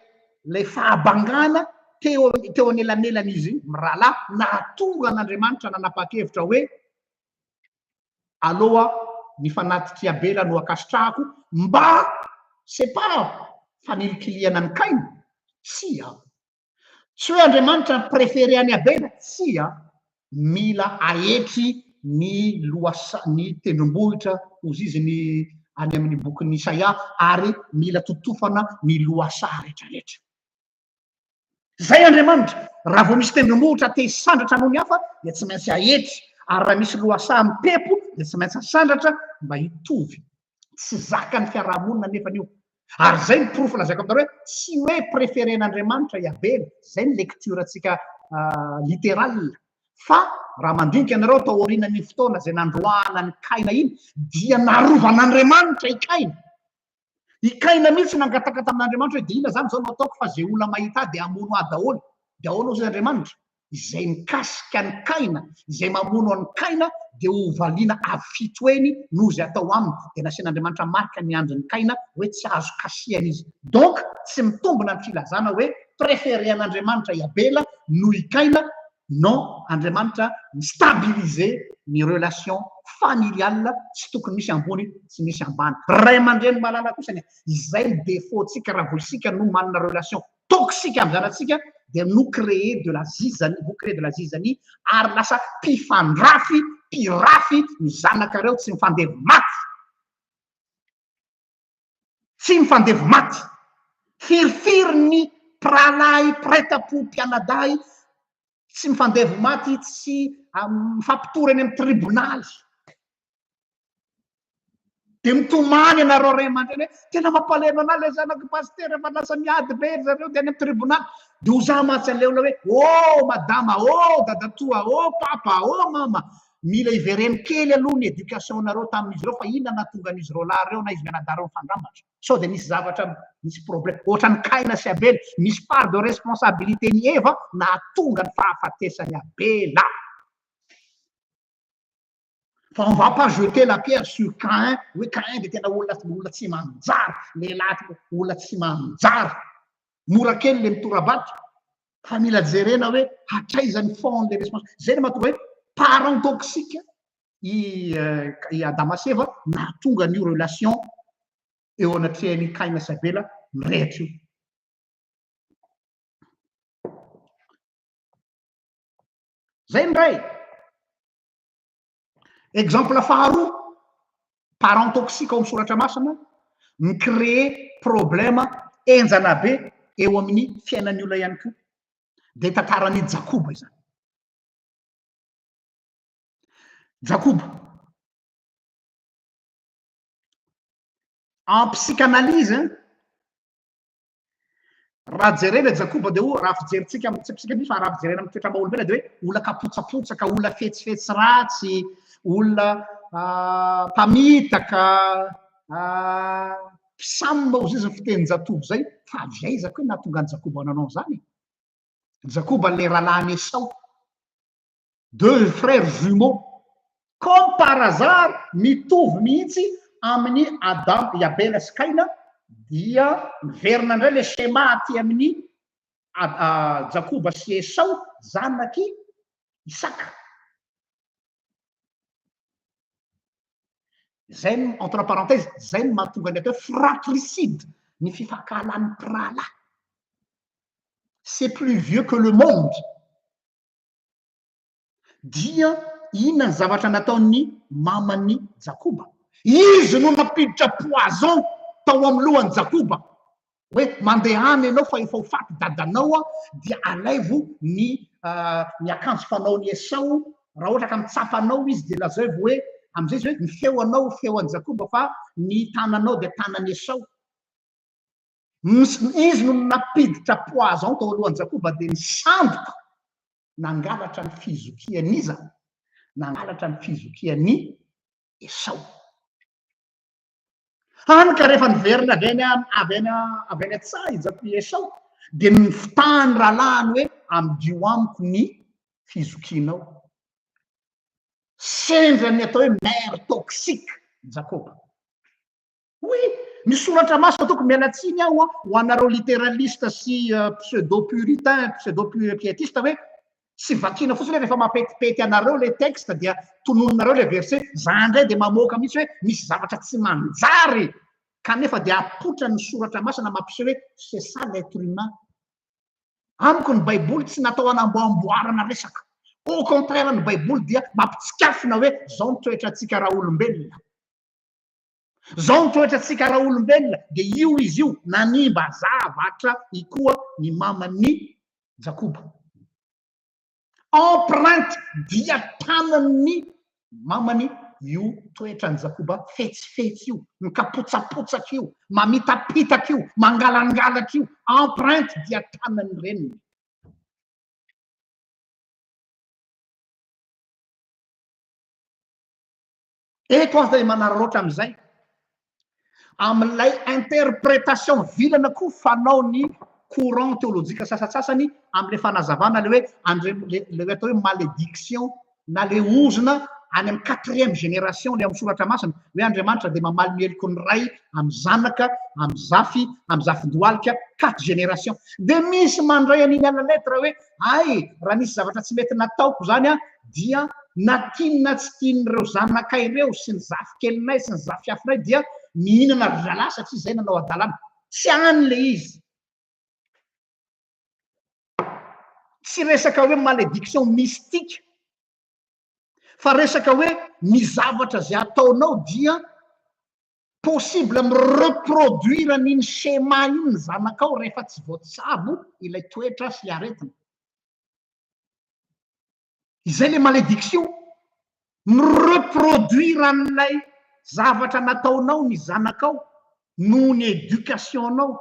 ilay fahabangana teo teo anelanelan'izy mirahalahy nahatonga an'Andriamanitra nanapa-kevitra hoe aloha ny fanatitr'i Abela no ankasitrahako mba c'est pas fanilikilihana an'i Kaina, tsia, tsy hoe Andriamanitra mi-préférer an'i Abela, tsia, mila aetry ny lohasa ny tendrombohitra hozy izy ny any amin'ny bokin'i Isaia ary mila totofana ny lohasaha rehetrarehetra. Zay Andriamanitra, raha vao misy tendrombohitra te hisandratra noho ny hafa dia tsy maintsy aetry, ary raha misy lohasaha mipepo dia tsy maintsy asandratra mba hitovy. Tsy zakan'ny fiarahamonina anefa io. Ary izay ny porofo lazaiko aminareo hoe tsy hoe préféren'Andriamanitra i Abela, izay ny lecture-ntsika littéral, fa raha mandinika ianareo tao aorianan'iny fotoana izay nandroahana an'i Kaina iny dia narovan'Andriamanitra i Kaina. I Kaina mihitsy nangataka tamin'Andriamanitra hoe dia inona izany izao no ataoko fa izay olona mahita ahy dia hamono ahy daholo. Dia ahoana hozy Andriamanitra? Izay mikasika an'i Kaina, izay mamono an'i Kaina dia ho valiana avy fitoeny noho izay atao aminy. Dia nasian'Andriamanitra marika ny andrin'i Kaina hoe tsy azo kasihana izy. Donc tsy mitombina ny filazana hoe préféré an'Andriamanitra i Abela noho i Kaina, non, Andriamanitra mi-stabiliser ny relation familiale, tsy tokony misy ambony tsy misy ambany. Ray aman-dreny malala kosa anie, izay ny défaut-tsika raha vao isika no manana relation toxique amin'ny zanatsika dia nous créer de la zizanie, vous créer de la zizanie ary lasa mpifandrafy, mpirafy ny zanakareo tsy mifandevo maty. Tsy mifandevo maty. Firifiry ny mpirahalahy, mpiray tampo, mpianadahy tsy mifandevo maty, tsy mifampitory any amin'ny tribonaly. Dia mitomany ianareo ray aman-dreny hoe tena mampalahelo anah ilay zanako pasitera fa lasa miady be ry zareo dia any amin'ny tribonaly. Dia ho za mantsy an'ilay olona hoe oh madama, oh dadatoa, oh papa, oh mama. Mila ivereno kely aloha ny éducation-nareo tamin'izy ireo fa inona nahatonga an'izy ireo lahy ireo na izy mianadahy ireo nifandrambatra. Sao dia nisy zavatra, nisy problème. Ohatran'i Kaina sy Abela, misy part de responsabilité-n'i Eva nahatonga ny fahafatesan'i Abela. Fa on va pas jeter la pierre sur Caïn, hoe Caïn dia tena olona olona tsy manjary, lehilahy olona tsy manjary. Mora kely le mitora-bato, fa mila jerena hoe hatraiza ny fond le responsable. Zay no mahatonga hoe parent toxique i i Adama sy Eva nahatonga an'io relation eo anatrehan'i Kaina sy Abela mirehitra io. Zay indray. Exemple faharoa, parent toxique ao amin'ny soratra masina, mi-créer problème henjana be eo amin'ny fiainan'ny olona ihany koa. Dia tantaran'i Jakoba izany. Jakoba. En psychanalyse, Raha jerena i Jakoba dia ho, raha fijerintsika amin'ny, tsy tsika mihitsy fa raha fijerena amin'ny toetra maha olombelona dia hoe olona kapotsapotsaka, olona fetsifetsy ratsy, olona mpamitaka, mpisamina hozy izy ny fitenin-jatovo izay. Fa avy aiza koa nahatonga an'i Jakoba nanao an'izany e? Jakoba ilay rahalahin'i Esao. Deux frères jumeaux. Comme par hasard, mitovy mihitsy amin'i Adam, i Abela sy Kaina, dia miverina indray ilay schéma aty amin'i Jakoba sy Esao, zanak'i Isaka. Izay no, entre parenthèses, izay no mahatonga ny atao hoe fratricide, ny fifankahalan'ny mpirahalahy. C'est plus vieux que le monde. Dia inona ny zavatra nataon'ny maman'i Jakoba? Izy no nampiditra poison tao amin'ny lohan'i Jakoba hoe mandehana ianao fa efa ho faty dadanao dia alaivo ny ny akanjo fanaon'i Esao, raha ohatra ka mitsapa anao izy dia lazaivo hoe amin'izay izy hoe ny feo anao feo an'i Jakoba fa ny tananao dia tanan'i Esao. Izy no nampiditra poison tao alohan'i Jakoba dia nisandoka nangalatra ny fizokian'iza? Nangalatra ny fizokian'i Esao. Hany ka rehefa niverina avy any avy any avy any an-tsaha i Jakoba i Esao dia nifitahany rahalahiny hoe amidio amiko ny fizokianao. Sendra ny atao hoe mère toxique Jakoba. Oui, ny soratra masina tompoko, miala tsiny aho ho anareo literaliste sy pseudo puritain, pseudo pietiste hoe tsy vakiana fotsiny hoe rehefa mampetipety anareo le texte dia tononinareo le verset, za indray dia mamoaka mihitsy hoe misy zavatra tsy manjary kanefa dia apoitra ny soratra masina mampiseho hoe c'est ça l'être humain. Amiko ny baiboly tsy natao hanamboamboarana resaka. Au contraire ny baiboly dia mampitsikafona hoe zao ny toetrantsika raolombelona. Zao ny toetrantsika raolombelona dia io izy io nanimba zavatra ikoa ny maman'i Jakoba. Empreinte dia tanan'ny mamany io toetran'i Jakoba fetsifetsy io, mikapotsapotsaka io, mamitapitaka io, mangalangalatra io, empreinte dia tanan'ny reniny. Eto aho dia manararaotra amin'izay, amin'ilay interprétation vilana koa fanaon'ny courant théologique sasantsasany amin'ilay fanazavana ilay hoe andre- le atao hoe malédiction na le ozona any amin'ny quatrième génération le amin'ny soratra masina hoe Andriamanitra dia mamaly ny heloky ny ray amin'ny zanaka, amin'ny zafy, amin'ny zafindohalika, quatre générations. Dia misy mandray an'iny à la lettre hoe Hay, raha nisy zavatra tsy mety nataoko izany aho, dia na tiany na tsy tian'ireo zanakay ireo sy ny zafikelinay sy ny zafiafinay dia mihinana ry zalahy satria izay nanao hadalana. Tsy any ilay izy. Tsy resaka hoe malédiction mystique, fa resaka hoe ny zavatra izay ataonao dia Possible mi reproduire an'iny schéma iny ny zanakao rehefa tsy voatsabo ilay toetra sy aretina. Izay le malédiction. Mi reproduire an'ilay zavatra nataonao ny zanakao noho ny éducation-nao,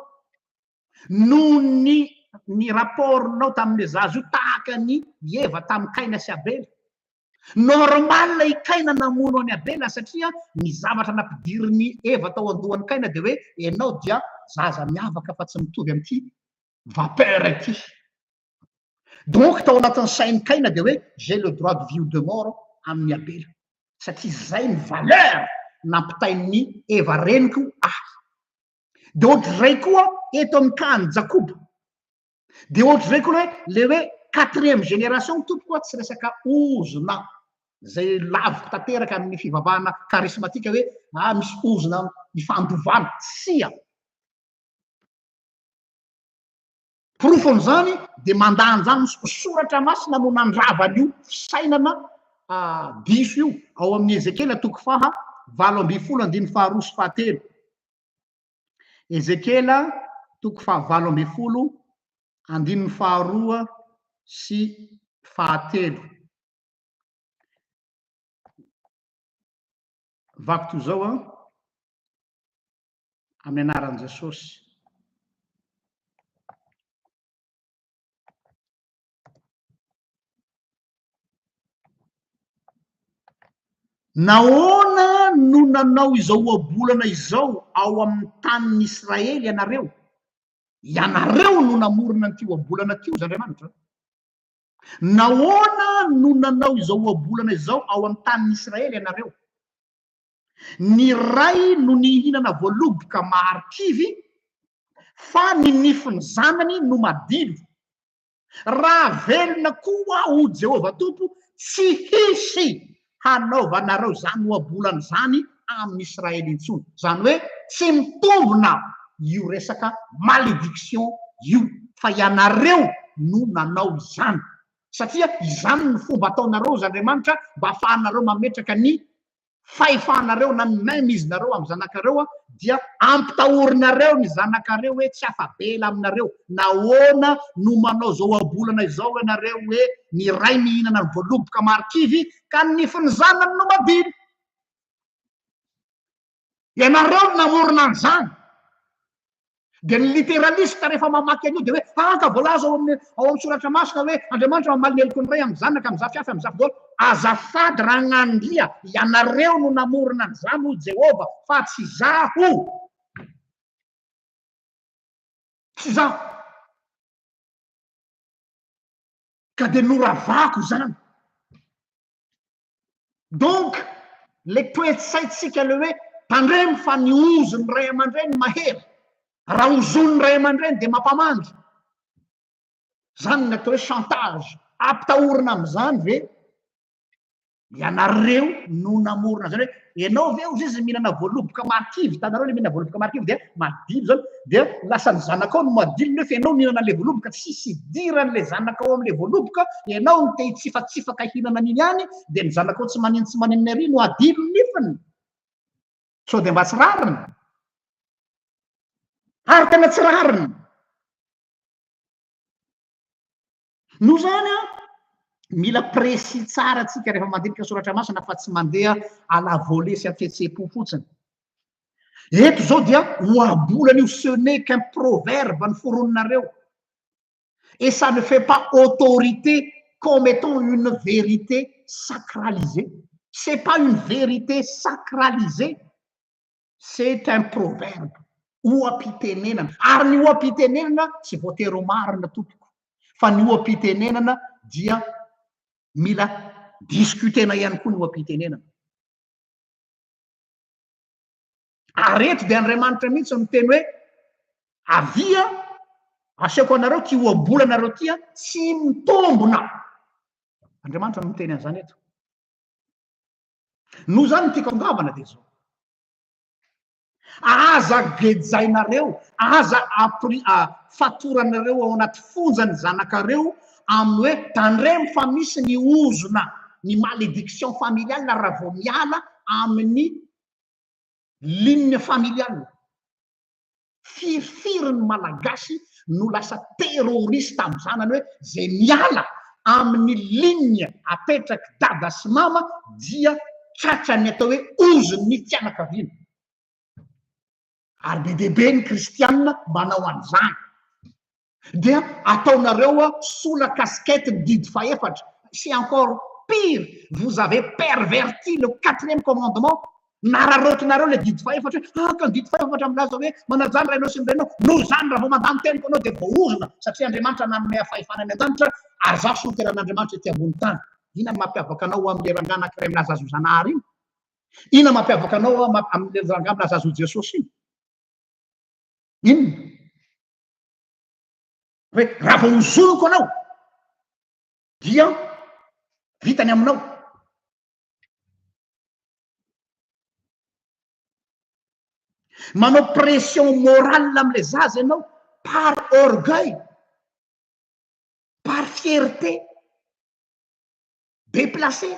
noho ny ny rapport-nao tamin'ilay zaza io tahaka an'i Eva tamin'i Kaina sy Abela. Normal i Kaina namono an'i Abela satria ny zavatra nampidirin'i Eva tao andohan'i Kaina dia hoe ianao dia zaza miavaka fa tsy mitovy amin'ity vapeur ity. Donc tao anatin'ny sain'i Kaina dia hoe j'ai le droit de vie ou de mort amin'i Abela satria izay ny valeur nampitain'i Eva reniko ahy. Dia ohatr'izay koa eto amin'ny cas an'i Jakoba. Dia ohatr'izay koa le hoe le hoe quatrième génération tompoko a tsy resaka ozona zay laviko tanteraka amin'ny fivavahana charismatique hoe ah misy ozona ifandovana, tsia. Porofon'izany dia mandà an'izany ny soratra masina no nandrava an'io fisainana diso io ao amin'ny Ezekiela toko faha 18 andininy faharoa sy fahatelo. Ezekiela toko faha-18 andininy faharoa sy fahatelo. Vaky toy izao an, amin'ny anaran'i Jesosy. Nahoana no nanao izao ohabolana izao ao amin'ny tanin'i Israely ianareo? Ianareo no namorona an'ity ohabolana ity, hozy Andriamanitra. Nahoana no nanao izao ohabolana izao ao amin'ny tanin'i Israely ianareo? Ny ray no nihinana voaloboka maharikivy, fa ny nifin'ny zanany no madilo. Raha velona koa aho, hoy Jehovah Tompo, tsy hisy hanaovanareo izany ohabolana izany amin'i Israely intsony. Izany hoe tsy mitombina io resaka malédiction io, fa ianareo no nanao izany. Satria izany no fomba ataonareo, hoy Andriamanitra, mba hahafahanareo mametraka ny fahefanareo na ny main mise nareo amin'ny zanakareo dia ampitahorinareo ny zanakareo hoe tsy afa-bela aminareo, nahoana no manao zao ohabolana izao ianareo hoe ny ray mihinana ny voaloboka marikivy ka ny nifin'ny zanany no madilo? Ianareo no namorona an'izany. Dia ny literaliste rehefa mamaky an'io dia hoe ah ka voalaza ao amin'ny ao amin'ny soratra masina hoe Andriamanitra mamaly ny heloky ny ray amin'ny zanaka amin'ny zafy hafa amin'ny zafy daholo. Azafady Ragnandria, ianareo no namorona an'izany hoy Jehovah fa tsy izaho. Tsy izaho. Ka dia noravako izany. Donc le toe-tsaintsika le hoe tandremo fa ny ozon'ny ray aman-dreny mahery, raha ozonin'ny ray aman-dreny dia mampamangy, zany ny atao hoe chantage, ampitahorina amin'izany ve ianareo no namorona zany hoe ianao ve ozy izy mihinana voaloboka marikivy, hitanareo le mihinana voaloboka marikivy dia madilo zany, dia lasa ny zanakao no madilo nefa ianao mihinana an'le voaloboka, tsisy idiran'le zanakao am'le voaloboka, ianao no te hitsifatsifaka hihinana an'iny ihany, dia ny zanakao tsy manino tsy maninona ery no adilo ny nifiny. Sao dia mba tsy rariny? Ary tena tsy rariny. Noho izany an, Mila précis tsara tsika rehefa mandinika soratra masina fa tsy mandeha à la volée sy am-pihetseham-po fotsiny. Eto zao dia ohabolana io, ce n'est qu'un proverbe ny foroninareo. Et ça ne fait pas autorité comme étant une vérité sacralisée. C'est pas une vérité sacralisée. C'est un proverbe. Oha-pitenenana. Ary ny oha-pitenenana tsy voatery ho marina tompoko. Fa ny oha-pitenenana dia mila discutena ihany koa ny oha-pitenenana. Ary eto dia Andriamanitra mihitsy no miteny hoe avia asehoko anareo ty ohabolanareo ty a tsy mitombona. Andriamanitra no miteny an'izany eto. Noho izany ny tiako angavana dia izao. Aza gejainareo, aza apri, fatoranareo ao anaty fonja ny zanakareo amin'ny hoe tandremo fa misy ny ozona, ny malédiction familiale raha vao miala amin'ny ligne familiale. Firifiry ny Malagasy no lasa terroriste amin'ny zanany hoe zay miala amin'ny ligne apetraky dada sy mama dia tratran'ny atao hoe ozon'ny fianakaviana. Ary be dia be ny kristianina manao an'izany. Dia ataonareo sous la casquette ny didy fahefatra. C'est encore pire, vous avez perverti le quatrième commandement. Nararaotinareo le didy fahefatra hoe ah ka ny didy fahefatra milaza hoe manaja ny rainao sy ny reninao. Noho izany raha vao mandà ny teniko anao dia voaozona satria Andriamanitra nanome ahy fahefana any an-danitra ary izaho solontenan'Andriamanitra ety ambony tany. Inona no mampiavaka anao amin'ilay rangahy anankiray milaza azy ho Zanahary iny? Inona no mampiavaka anao amin'ilay rangahy milaza azy ho Jesosy iny? Inona? Hoe raha vao ozoniko anao dia vita ny aminao. Manao pression morale amin'ilay zaza ianao par orgueil, par fierté, déplacé.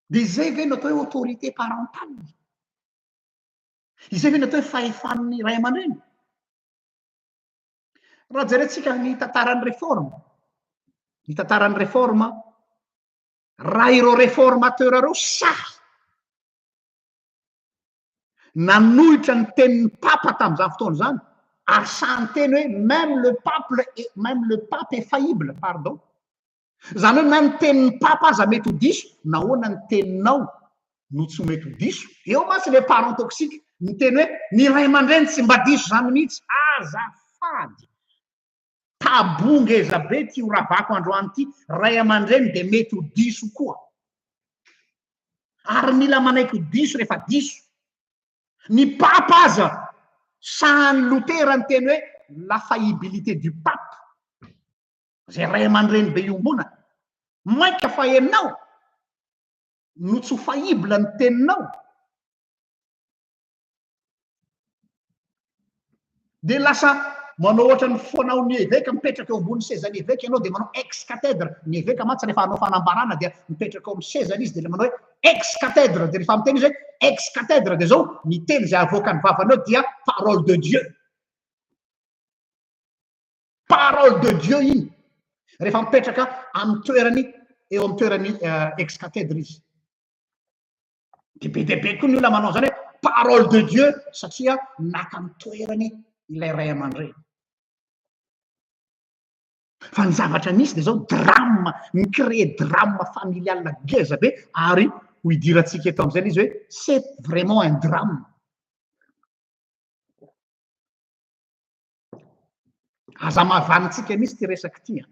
Dia izay ve no atao hoe autorité parentale? Izay ve no atao hoe fahefan'ny ray aman-dreny? Raha jerentsika ny tantaran'ny réforme, ny tantaran'ny réforme, raha ireo réformateur ireo sahy nanohitra ny tenin'ny papa tamin'izany fotoana izany, ary sahy niteny hoe même le pape est, même le pape est faillible, pardon. Izany hoe na ny tenin'ny papa aza mety ho diso, nahoana ny teninao no tsy mety ho diso? Eo mantsy ilay parent toxique miteny hoe ny ray aman-dreny tsy mba diso izany mihitsy. Azafady! Tabou ngeza be ity ho ravako androany ity, ray aman-dreny dia mety ho diso koa. Ary mila manaiky ho diso rehefa diso. Ny papa aza sahan'i Lotera niteny hoe la faillibilité du pape. Zay ray aman-dreny be iombonana. Mainka fa enao no tsy ho faillible ny teninao. Dia lasa manao ohatran'ny fanao ny eveka, mipetraka eo ambony sezan'ny eveka ianao dia manao ex cathèdre. Ny eveka mantsy rehefa hanao fanambarana dia mipetraka eo amin'ny sezany izy dia manao hoe ex cathèdre. Dia rehefa miteny izy hoe ex cathèdre dia izao ny teny izay avoakan'ny vavany eo dia parole de Dieu. Parole de Dieu iny rehefa mipetraka amin'ny toerany eo amin'ny toerany ex cathèdre izy. Dia be dia be koa ny olona manao izany hoe parole de Dieu satria naka ny toerany ilay ray aman-dreny. Fa ny zavatra misy dia izao drame, mi-créer drame familial ngeza be ary ho idirantsika eto amin'izay ilay izy hoe c'est vraiment un drame. Aza mahavanintsika mihitsy ity resaka ity an.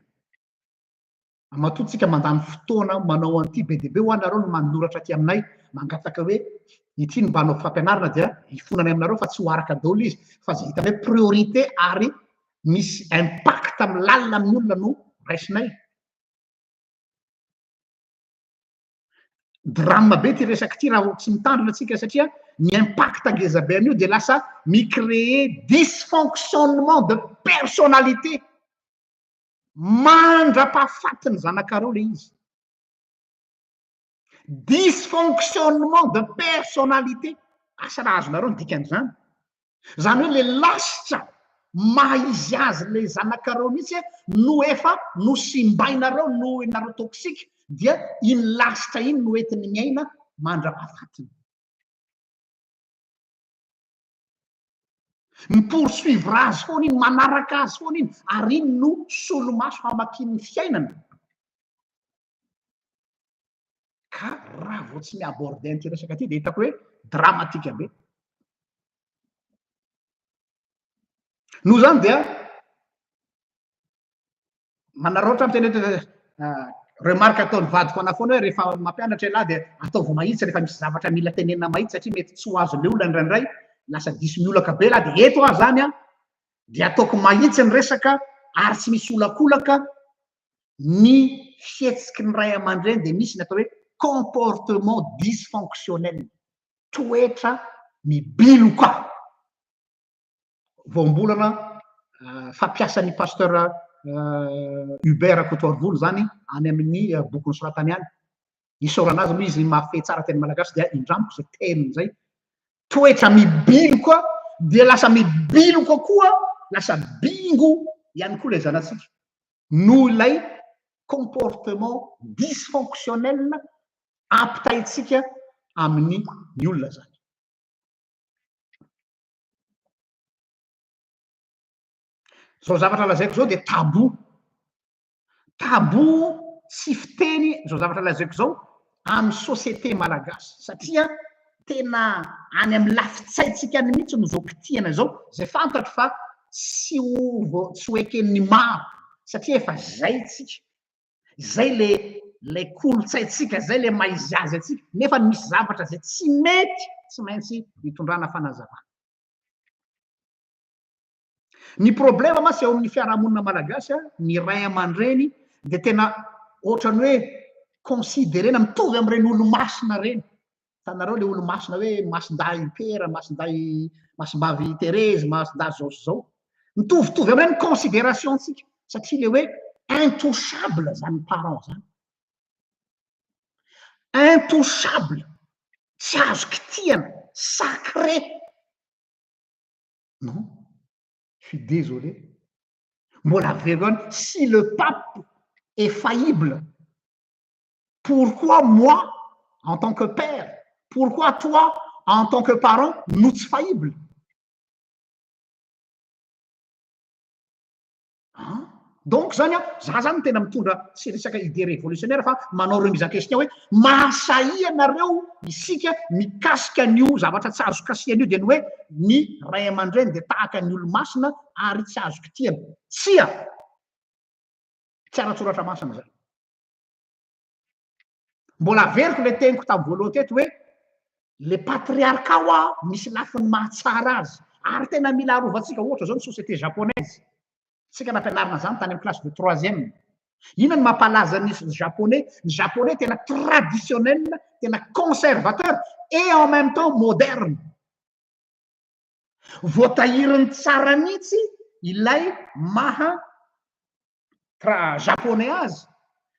Matoa tsika mandany fotoana manao an'ity be dia be ho anareo no manoratra aty aminay mangataka hoe ity no mba hanao fampianarana dia hifonanay aminareo fa tsy ho araka daholo izy fa izay hitanay priorité ary misy impact lalina amin'ny olona no raisinay. Drame be ity resaka ity raha tsy mitandrina tsika satria ny impact ngeza be an'io dia lasa mi-créer dysfonctionnement de personnalité mandra-pahafaty ny zanakareo le izy. Dysfonctionnement de personnalité, asa raha azonareo ny dikan'izany. Zany hoe le lasitra. maha izy azy le zanakareo mihitsy no efa nosimbainareo noho ianareo toxique dia iny lasitra iny no entiny miaina mandra-pahafatiny. Mi-poursuivre azy foana iny, manaraka azy foana iny, ary iny no solomaso hamakian'ny fiainana. Ka raha vao tsy mi-aborder an'ity resaka ity dia hitako hoe dramatique be. Noho izany dia manararaotra miteny hoe remarque ataon'ny vadiko ana foana hoe rehefa mampianatra ialahy dia ataovy mahitsy rehefa misy zavatra mila tenenina mahitsy satria mety tsy ho azon'ilay olona indraindray, lasa diso miolaka be ialahy dia eto aho izany an, dia ataoko mahitsy ny resaka ary tsy misy olakolaka ny fihetsiky ny ray aman-dreny dia misy ny atao hoe comportement dysfonctionnel, toetra mibiloka. Voambolana fampiasan'ny pasteur Hubert Rakotoarivony izany any amin'ny boky nosoratany any. Isaorana azy moa izy mahafehy tsara teny malagasy dia indramiko izay terme izay. Toetra mibiloka dia lasa mibiloka koa, lasa bingo ihany koa ilay zanatsika noho ilay comportement dysfonctionnel ampitaintsika amin'ny ny olona izany. Zao zavatra lazaiko zao dia tabou. Tabou tsy fiteny zao zavatra lazaiko zao amin'ny société malagasy satria tena any amin'ny lafin-tsaintsika any mihitsy no zao kitihana zao, zay fantatro fa tsy ho tsy ho eken'ny maro satria efa zay tsika. Zay le le kolontsaintsika, zay le maha izy azy antsika, nefa misy zavatra zay tsy mety tsy maintsy itondrana fanazavana. Ny problema mantsy eo amin'ny fiarahamonina malagasy, ny ray aman-dreny dia tena ohatran'ny hoe considerena mitovy amin'ireny olo-masina ireny. Hitanareo le olo-masina hoe masindahy Pera, masindahy masimbavy Thérèse, masindahy zao sy zao. Mitovitovy amin'ireny considération-tsika satria le hoe intouchable zany parent zany. Intouchable, tsy azo kitihana, sacré. Non, je suis désolé. Mbola averiko ihany, si le pape est faillible, pourquoi moi en tant que père, pourquoi toi en tant que parent no tsy faillible? An! Donc zany an, za zany tena mitondra tsy resaka idée révolutionnaire fa manao remise en question hoe mahasahia nareo isika mikasika an'io zavatra tsy azo kasihana io dia ny hoe ny ray aman-dreny dia tahaka ny olo-masina ary tsy azo kitihana. Tsia! Tsy ara-tsoratra masina izany. Mbola averiko ilay teniko tamin'ny voalohany teto hoe le patriarcat hoa misy lafiny mahatsara azy ary tena mila arovantsika ohatra zao ny société japonaise. Tsika nampianarina zany tany amin'ny classe de troisième. Inona no mampalaza ny japonais? Ny japonais tena traditionnel, tena conservateur et en même temps moderne. Voatahiriny tsara mihitsy ilay maha tra japonais azy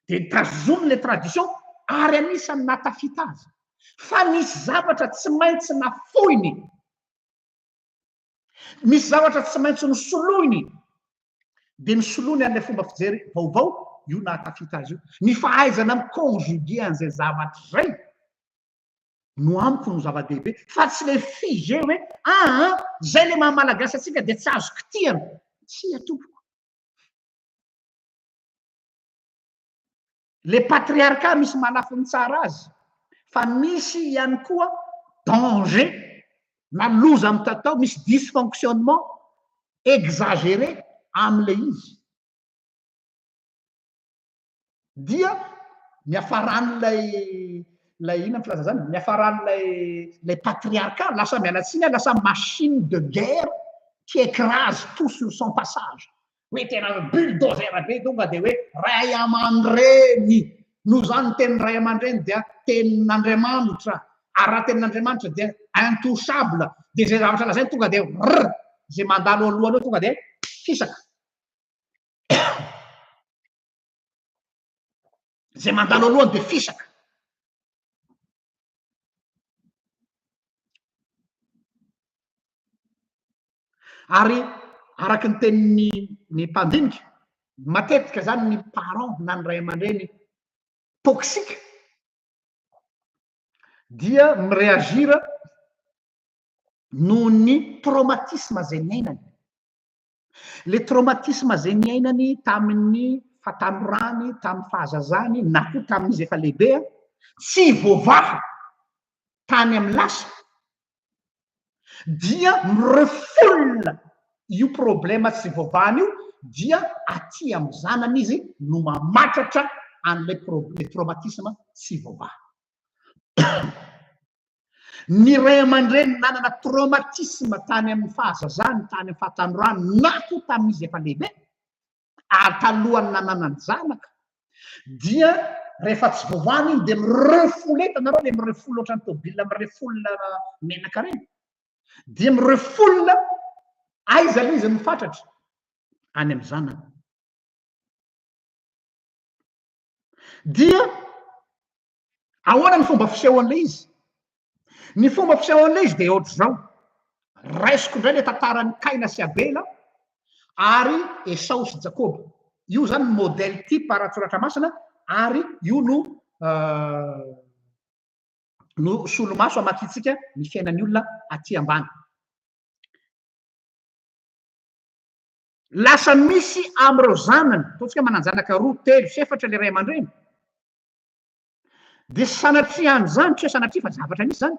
dia tazominy le tradition ary anisan'ny nahatafita azy fa nisy zavatra tsy maintsy nafoiny, misy zavatra tsy maintsy nosoloiny dia nosoloiny an'ilay fomba fijery vaovao io nahatafita azy io. Ny fahaizana mi-conjuguer an'izay zavatra izay no amiko no zava-dehibe fa tsy le figé hoe aa zay le maha malagasy antsika dia tsy azo kitihana. Tsia tompoko. Le patriarcat misy mahalafiny tsara azy fa misy ihany koa danger na loza mitatao, misy dysfonctionnement exagéré amle izy. Dia niafaran'ilay ilay inona ny filaza zany niafaran'ilay ilay patriarcat lasa miala tsiny aho lasa machine de guerre qui écrase tout sur son passage hoe tena bulldozer be tonga dia hoe ray aman-dreny noho izany ny tenin'ny ray aman-dreny dia tenin'Andriamanitra ary raha tenin'Andriamanitra dia intouchable dia izay zavatra lazainy tonga dia rr izay mandalo alohany eo tonga dia fisaka Izay mandalo alohany dia fisaka. Ary Araky ny tenin'ny ny mpandinika, matetika zany ny parent na ny ray aman-dreny toxique dia mi-réagir noho ny traumatisme zay niainany. Le traumatisme zay niainany tamin'ny fahatanorany, tamin'ny fahazazany, na koa tamin'izy efa lehibe, tsy voavaha tany amin'ny lasa, dia mi-refoule io problème tsy voavahany io, dia aty amin'ny zanany izy no mamatratra an'ilay le traumatisme tsy voavaha. Ny ray aman-dreny nanana traumatisme tany amin'ny fahazazany, tany amin'ny fahatanorany, na koa tamin'izy efa lehibe, ary talohan'ny nananany zanaka, dia rehefa tsy voavahana iny dia mi-refoule, hitanareo le mi-refoule ohatran'ny tômôbila mi-refoule menaka reny, dia mi-refoule aiza le izy mifatratra? Any amin'ny zanany. Dia ahoana ny fomba fisehoan'ilay izy? Ny fomba fisehoan'ilay izy dia ohatr'izao. Raisiko indray ilay tantaran'i Kaina sy Abela ary Esao sy Jakoba. Io zany ny modèle type ara-tsoratra masina ary io no no solomaso amakintsika ny fiainan'ny olona aty ambany. Lasa misy amin'ireo zanany, ataontsika manan-janaka roa, telo sy efatra ilay ray aman-dreny, dia sanatria an'izany, tsy hoe sanatria fa zavatra misy zany,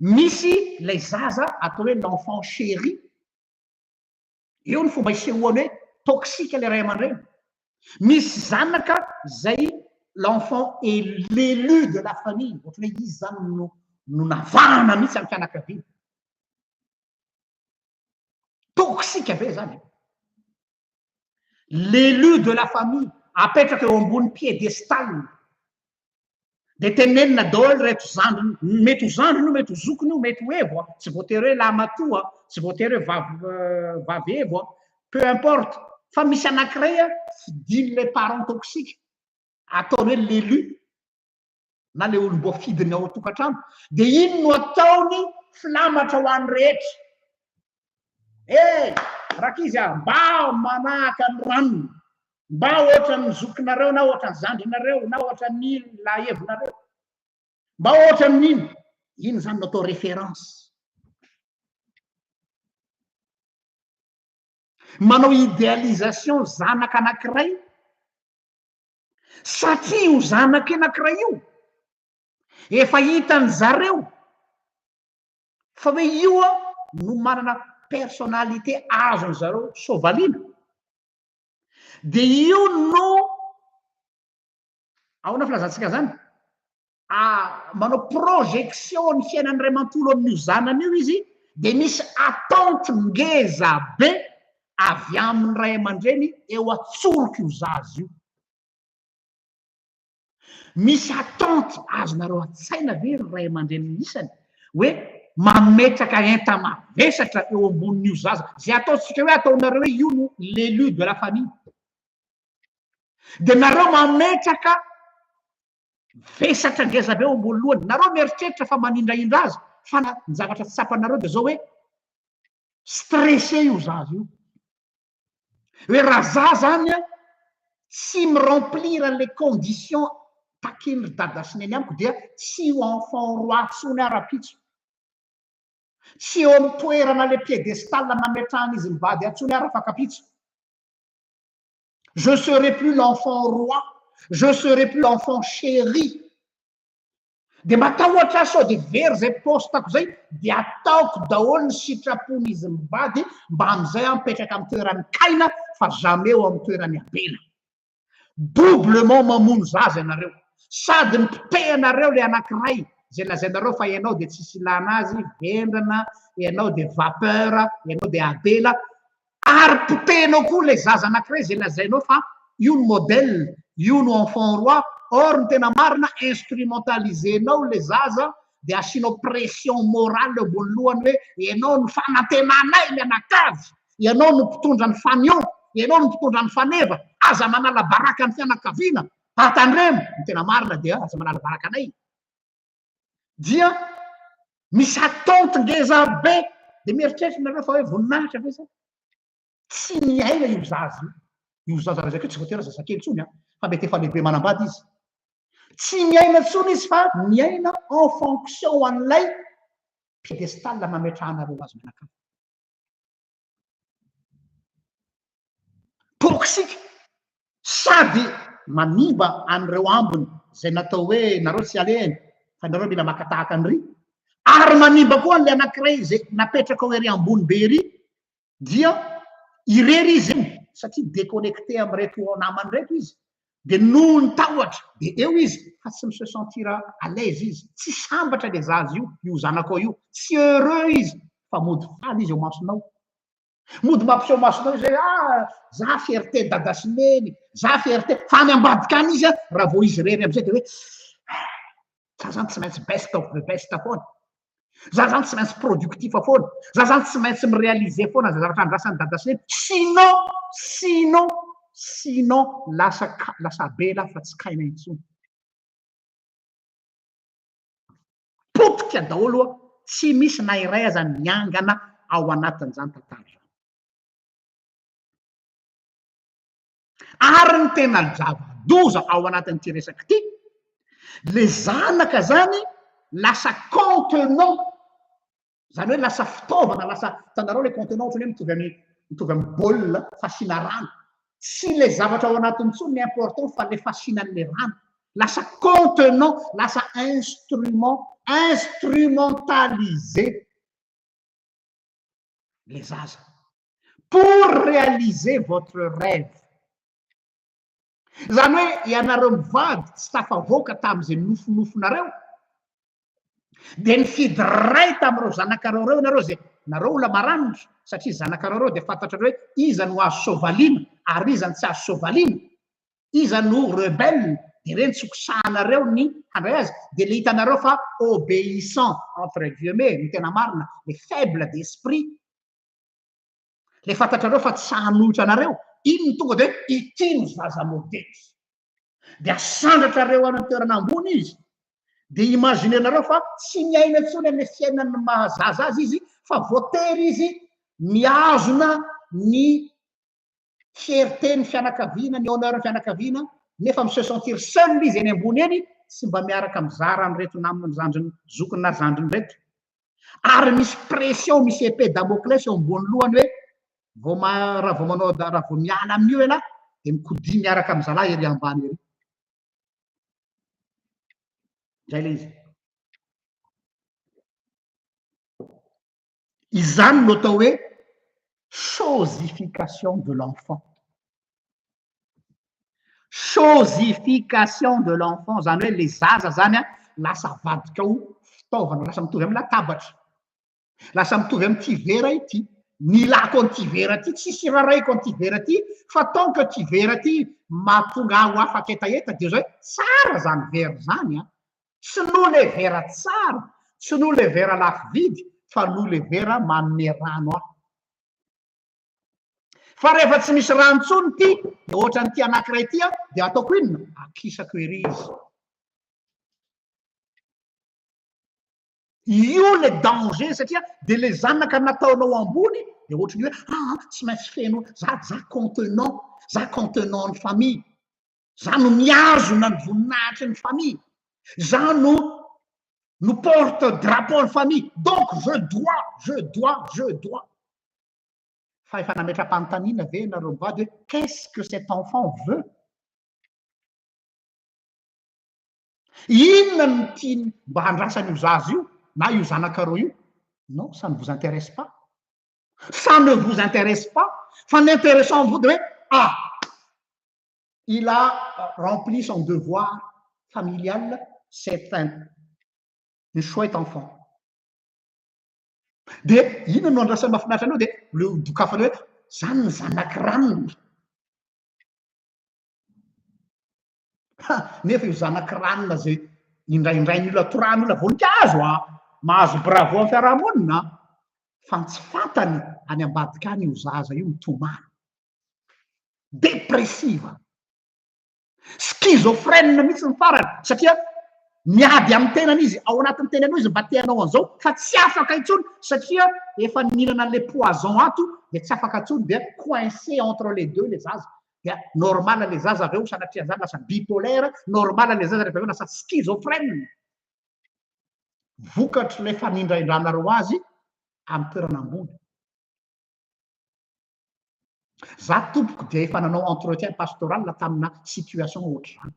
misy ilay zaza atao hoe l'enfant chéri, eo ny fomba isehoany hoe toxique ilay ray aman-dreny. Misy zanaka zay l'enfant est l'élu de la famille, ohatran'ny hoe izy zany no no navahana mihitsy amin'ny fianakaviana. Toxique be zany. L'élu de la famille apetraka eo ambony piédestal. De tenenina daholo reto zandriny, mety ho zandriny io, mety ho zokiny io, mety ho evo, tsy voatery hoe lahimatoa, tsy voatery hoe vavy vavy evo, peu importe. Fa misy anankiray fidin'ilay parent toxique ataony hoe l'élu na le olom-boafidiny ao an-tokantrano, de iny no ataony filamatra ho an'ny rehetra. Eh, rankizy a, mba manahaka ny ranony, mba ohatran'ny zokinareo na ohatran'ny zandrinareo na ohatran'ny lahevonareo, mba ohatran'iny, iny zany no atao référence. Manao idéalisation zanaka anankiray satria io zanaka anankiray io efa hitany zareo fa hoe io a no manana personnalité azony zareo sovalina, de io no ahoana filazantsika zany, manao projection ny fiainan'ny ray manontolo amin'io zanany io izy, de misy attente ngeza be avy amin'ny ray aman-dreny eo atsoroka io zaza io. Misy attente azonareo an-tsaina ve ry ray aman-dreny isany hoe mametraka enta-mavesatra eo ambonin'io zaza zay ataontsika hoe ataonareo hoe io no l'élu de la famille, de nareo mametraka vesatra ngeza be eo ambony lohany, nareo mieritreritra fa manindrahindra azy, fa na ny zavatra tsy tsapanareo de zao hoe stressé io zaza io, hoe raha za zany a tsy mi-remplir les conditions takin'ny ry dada sy neny amiko dia tsy ho enfant roi tsony aho rahampitso, tsy eo amin'ny toerana le piédestal nametrahana izy mivady atsony aho rafakampitso. Je serai plus l'enfant roi, je serai plus l'enfant chéri. De matahotra aho sao de very zay postako zay, de ataoko daholo ny sitrapon'izy mivady mba amizay aho mipetraka amin'ny toeran'ny Kaina fa jamais eo amin'ny toeran'ny Abela. Doublement mamono zaza ianareo. Sady mipitehanareo le anankiray zay lazainareo fa ianao de tsisy ilana azy, vendrana, ianao de vapeur, ianao de Abela, ary potehinao koa le zaza anankiray zay lazainao fa io no modèle, io no enfant roi, or ny tena marina instrumentalisenao le zaza de asianao pression morale eo ambony lohany hoe ianao no fanantenanay mianakavy, ianao no mpitondra ny fanion, ianao no mpitondra ny faneva, aza manala baraka ny fianakaviana, atandremo, ny tena marina dia aza manala baraka anay. Dia misy attente ngeza be, de mieritreritra nareo fa hoe voninahitra ve zany? Tsy miaina io zaza io. Io zaza lazaiko io tsy voatery zazakely intsony an, fa mety efa lehibe manambady izy. Tsy miaina intsony izy fa miaina en fonction an'ilay piédestal nametrahanareo azy mianakavy. Toxique sady manimba an'ireo ambiny izay natao hoe nareo tsy alehany fa nareo mila maka tahaka an'ry, ary manimba koa an'ilay anankiray izay napetraka ao ery ambony be ery dia irery izy iny satria déconnecté amin'ireto namany ireto izy dia noho ny tahotra dia eo izy fa tsy mi-se sentir à l'aise izy, tsy sambatra ilay zaza io, io zanakao io, tsy heureux izy fa mody faly izy eo masonao, mody mampiseho masonao izy hoe ah za fierté dada sy neny, za fierté, fa any ambadika any izy raha vao izy irery amin'izay dia hoe za zany tsy maintsy best of the best foana, Za zany tsy maintsy productif foana, za zany tsy maintsy mi-realiser foana zay zavatra andrasan'i dada sy neny, sinon, sinon, sinon lasa lasa be lah fa tsy kaina intsony. Potika daholo oa, tsy misy na iray aza miangana ao anatin'izany tantara izany. Ary ny tena zava-doza ao anatin'ity resaka ity, le zanaka zany lasa contenant, zany hoe lasa fitaovana, lasa, hitanareo le contenant ohatran'ny hoe mitovy amin'ny mitovy amin'ny bol fasiana rano, tsy le zavatra ao anatiny intsony ny important fa le fasiana an'le rano, lasa contenant, lasa instrument, instrumentalisé le zaza. pour réaliser votre rêve. Izany hoe ianareo mivady tsy tafavoaka tamin'izay nofinofinareo, dia nifidy ray tamin'ireo zanakareo ireo ianareo izay nareo olona maranitra, satria zanakareo ireo dia fantatrareo hoe iza no azo soavaliana ary iza no tsy azo soavaliana, iza no rebelle, dia ireny tsy hokisahanareo ny handray azy, dia le hitanareo fa obéissant entre guillemets no tena marina, le faible d'esprit, le fantatrareo fa tsy sahy hanohitra anareo, iny no tonga de hoe ity no zaza modely. De asandratrareo any amin'ny toerana ambony izy, de imaginer-nareo fa tsy miaina intsony amin'ny fiainan'ny maha zaza azy izy, fa voatery izy mihazona ny fierté ny fianakaviana, ny honneur ny fianakaviana, nefa mi se sentir seul izy eny ambony eny, tsy mba miaraka mizara amin'ireto namany zandriny, zokiny na zandriny ireto. Ary misy pression, misy épée Damoclès eo ambony lohany hoe vao ma, raha vao manao, raha vao miala amin'io ialahy dia mikodia miaraka amin'ny zalahy ery ambany ery. Izay ilay izy. Izany no atao hoe chosification de l'enfant. Chosification de l'enfant, izany hoe le zaza zany an, lasa avadika ho fitaovana, lasa mitovy amin'ny latabatra, lasa mitovy amin'ity vera ity. Ny ilako an'ity vera ity, tsisy iraraiko an'ity vera ity, fa tant que ity vera ity mahatonga ahy ho afaka hetaheta dia zao hoe tsara zany vera zany an, Tsy noho le vera tsara, tsy noho le vera lafo vidy fa noho le vera manome rano ahy. Fa rehefa tsy misy rano intsony ity dia ohatran'ity anankiray ity aho dia ataoko inona? Akisako ery izy. Io le danger satria dia le zanaka nataonao ambony dia ohatran'ny hoe ah tsy maintsy feno za za contenant, za contenant ny famille. Za no mihazona ny voninahitry ny famille, za no no porte drapeau ny famille, donc je dois, je dois, je dois. Fa efa nametra-panontaniana ve ianareo mivady hoe qu'est-ce que cet enfant veut? Inona no tiany mba handrasan'io zaza io na io zanakareo io? Non, ça ne vous intéresse pas. Ça ne vous intéresse pas. Fa ny intéressant vous de hoe ah il a rempli son devoir familial, c'est un une chouette enfant. Dia inona no andrasan'ny mahafinaritra anao dia le dokafana hoe zany ny zanak'i ranona. Ha, nefa io zanak'i ranona zay indraindrain'ny olona torahan'ny olona voninkazo a, mahazo bravo amin'ny fiarahamonina, fa ny tsy fantany any ambadika any io zaza io mitomany. Dépressive. Schizophrène mihitsy ny farany satria Miady amin'ny tenany izy, ao anatin'ny tenany ao izy mba te hanao an'izao fa tsy afaka intsony satria efa nihinana an'ilay poison ato dia tsy afaka intsony dia coincé entre les deux le zaza. Dia normal le zaza avy eo sanatria an'izany lasa bipolaire, normal le zaza rehefa avy eo lasa schizophrène. Vokatr'ilay fanindrahindranareo azy amin'ny toerana ambony. Za tompoko dia efa nanao entretien pastoral tamina situation ohatr'izany.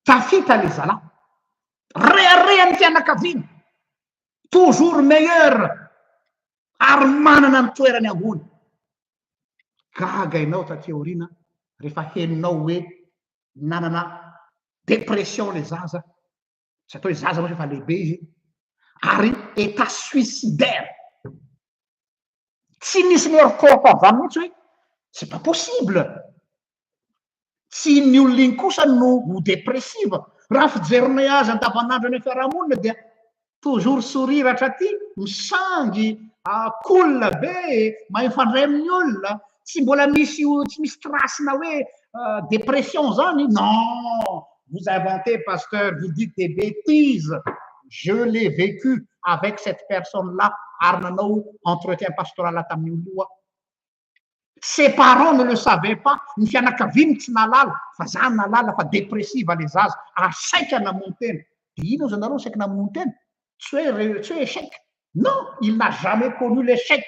Tafita le zalahy. Reharehan'ny fianakaviana. Toujours meilleur. Ary manana ny toerany ambony. Gaga ianao taty aoriana rehefa henonao hoe nanana dépression le zaza. Tsy atao hoe zaza moa fa efa lehibe izy. Ary état suicidaire. Tsy nisy nieritreritra an'izany mihitsy hoe c'est pas possible. Tsy iny olona iny kosa no ho dépressive. Raha fijerinay azy andavanandro any amin'ny fiarahamonina dia toujours sourire hatraty, misangy, cool be, mahay mifandray amin'ny olona, tsy mbola misy tsy misy trace-na hoe dépression zany. Non, vous inventez pasteur, vous dites des bêtises. Je l'ai vécu avec cette personne-là ary nanao entretien pastoral tamin'io aloha aho. Ses parents ne le savaient pas, ny fianakaviany tsy nahalala fa za nahalala fa dépressive le zaza ary saika namono tena. Dia inona ozy anareo saika namono tena? Tsy hoe re, tsy hoe échec. Non, il n'a jamais connu l'échec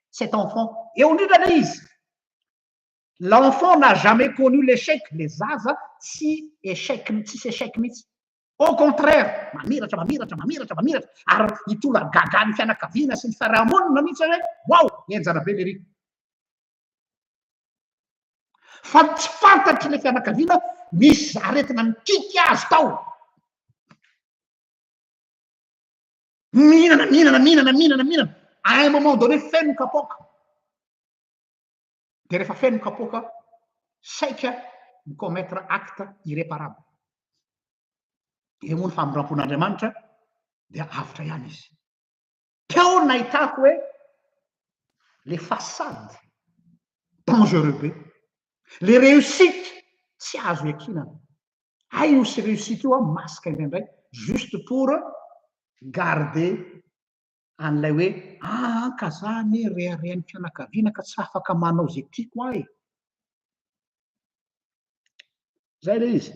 cet enfant. Eo indrindra le izy. L'enfant n'a jamais connu l'échec, le zaza tsy échec, tsisy échec mihitsy. Au contraire, mamiratra, mamiratra, mamiratra, mamiratra, ary hitolagaga ny fianakaviana sy ny fiarahamonina mihitsy hoe waouh, henjana be lery. Fa tsy fantatry ilay fianakaviana misy aretina mikiky azy tao. Mihinana, mihinana, mihinana, mihinana, mihinana. À un moment donné, feno ny kapoaka. Dia rehefa feno ny kapoaka, saika mi-commettre acte irréparable. Eo moa ny famindram-pon'Andriamanitra dia avotra ihany izy. Teo no nahitako hoe le façade dangereux be. Le réussite tsy azo iankinana. Hay io sy réussite io an masque indraindray juste pour garder an'ilay hoe aa ka za anie reharehan'ny fianakaviana ka tsy afaka manao izay tiako aho e. Zay le izy.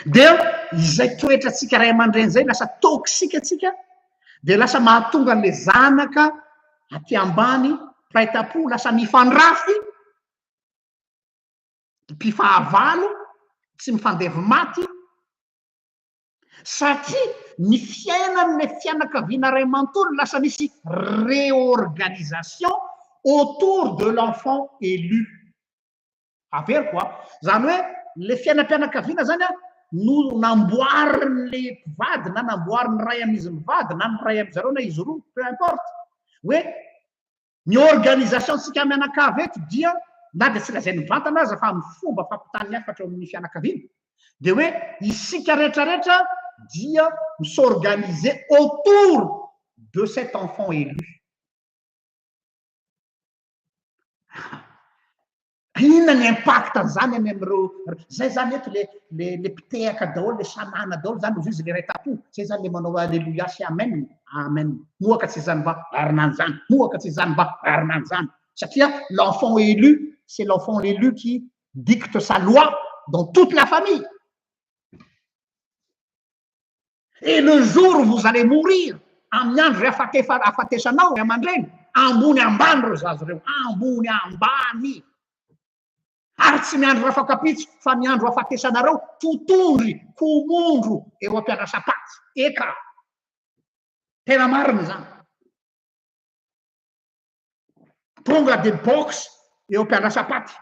Dia izay toetrantsika ray aman-dreny izay lasa toxique antsika dia lasa mahatonga an'ilay zanaka aty ambany mpiray tampo lasa mifandrafy mpifahavalo tsy mifandevy maty satria ny fiainan'ilay fianakaviana ray manontolo lasa misy réorganisation autour de l'enfant élu. Averiko a, zany hoe le fiainam-pianakaviana zany a no namboarin'le mpivady na namboarin'ny ray amin'izy mivady na ny ray amin-jareo na izy roa, peu importe, hoe Ny organisation-tsika mianakavy eto dia, na dia tsy lazainy mivantana aza fa amin'ny fomba fampitany hafatra eo amin'ny fianakaviana, dia hoe isika rehetra rehetra dia mi-s'organiser autour de cet enfant élu. Inona ny impact an'izany any amin'ireo, zay zany eto le le le mpitehaka daholo, le sanana daholo zany ozy izy le ray tampo, zay zany le manao aleloia sy amen, amen, moa ka tsy izany mba marina an'izany, moa ka tsy izany mba marina an'izany, satria l'enfant élu, c'est l'enfant élu qui dicte sa loi dans toute la famille. Et le jour où vous allez mourir, amin'ny andro izay afatefa afatesanao ray aman-dreny, ambony ambany ireo zaza ireo, ambony ambany. Ary tsy miandry rafakapitso fa miandro afatesanareo totondry, komondro eo am-piandrasam-paty. Eka. Tena marina izany. Tonga de box eo am-piandrasam-paty.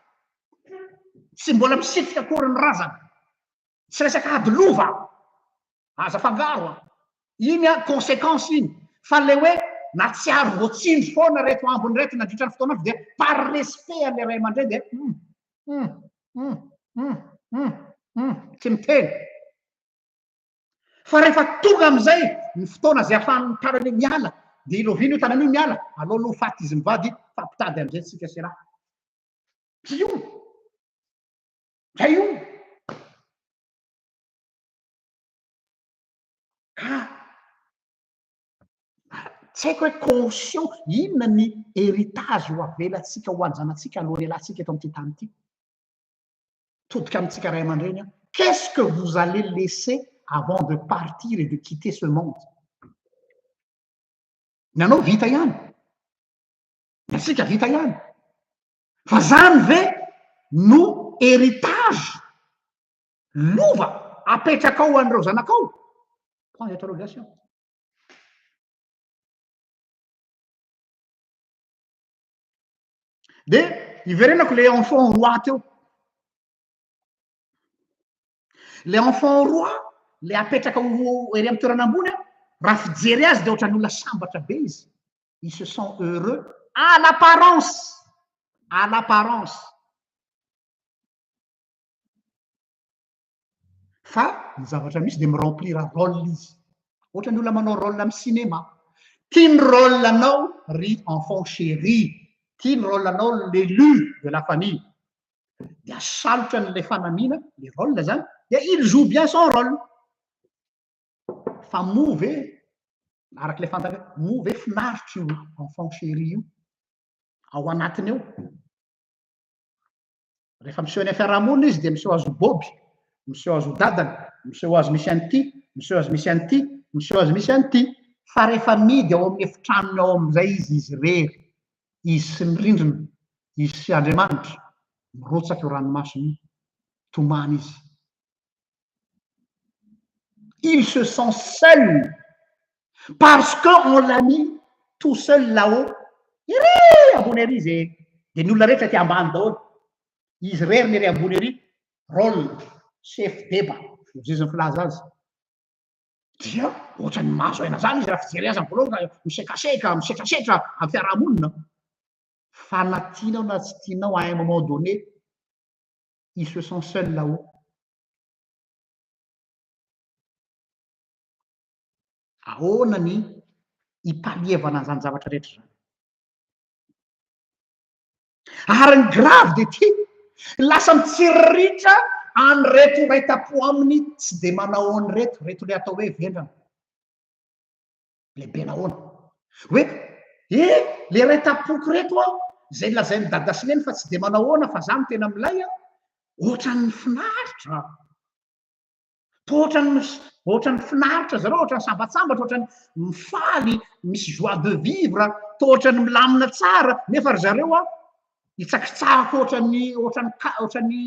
Tsy mbola misitrika akory ny razana. Tsy resaka ady lova, aza afangaro an! Iny an, consequence iny, fa le hoe nahatsiaro voatsindry foana reto ambiny reto nandritra ny fotoana dia par respect an'le ray aman-dreny dia hum hum hum hum hum hum tsy miteny. Fa rehefa tonga amin'izay ny fotoana izay ahafahan'ny tanana io miala dia ilovina io tanana io miala, aleo aloha faty izy mivady fa mpitady amin'izay tsika sy raha. Tsy io. Zay io. Ka tsy haiko hoe conscient inona ny héritage ho avelantsika ho an'ny-zanatsika alohan'ny hialantsika eto amin'ity tany ity. Todika amintsika ray aman-dreny aho, qu'est-ce que vous allez laisser avant de partir et de quitter ce monde? Ny anao vita ihany, ny antsika vita ihany. Fa zany ve no héritage lova apetrakao ho an'ireo zanakao? Point d'interrogation. De iverenako le enfant roi teo. Le enfant roi le apetraka ho ery amin'ny toerana ambony a, raha fijery azy de ohatran'ny olona sambatra be izy. Il se sent heureux à l'apparence. À l'apparence. Fa ny zavatra misy dia mi-remplir rôle izy. Ohatran'ny olona manao rôle amin'ny cinéma. Tia ny rôle anao ry enfant chéri, tia ny rôle anao l'élu de la famille. Dia salotra an'ilay fanamiana, le rôle zany, dia il joue bien son rôle. Fa moa ve, araka ilay fanontaniana, moa ve finaritra io enfant chéri io ao anatiny ao? Rehefa miseho eny amin'ny fiarahamonina izy dia miseho azy ho boby, miseho azy ho dadany, miseho azy misy an'ity, miseho azy misy an'ity, miseho azy misy an'ity. Fa rehefa midy ao amin'ny efitranony ao amin'izay izy, izy irery, izy sy ny rindrina, izy sy Andriamanitra, mirotsaka io ranomasony io, tomany izy. Il se sent seul parce que on l'a mis tout seul là-haut. Ery ambony ery izy e. Dia ny olona rehetra aty ambany daholo. Izy irery ny ery ambony ery. Rôle, chef deba, ozizy ny filaza azy. Dia ohatran'ny mahazo aina zany izy raha fijery azy amin'ny voalohany ka misekaseka, misetrasetra amin'ny fiarahamonina. Fa na tianao na tsy tianao à un moment donné, il se sent seul là-haut. Ahoana ny hipaliavana an'izany zavatra rehetra izany? Ary ny grave dia ity, lasa mitsiriritra an'ireto iray tampo aminy tsy dia manao an'ireto, ireto ilay atao hoe vendrana. Lehibe nahoana? Hoe eh, le iray tampoko ireto aho, izay lazain'i dada sy neny fa tsy dia manao ahoana fa za no tena milay an, ohatran'ny finaritra. Toa ohatran'ny ohatran'ny finaritra zareo, ohatran'ny sambatsambatra, ohatran'ny mifaly, misy joie de vivre, toa ohatran'ny milamina tsara, nefa ry zareo an, hitsakitsahako ohatran'ny ohatran'ny ohatran'ny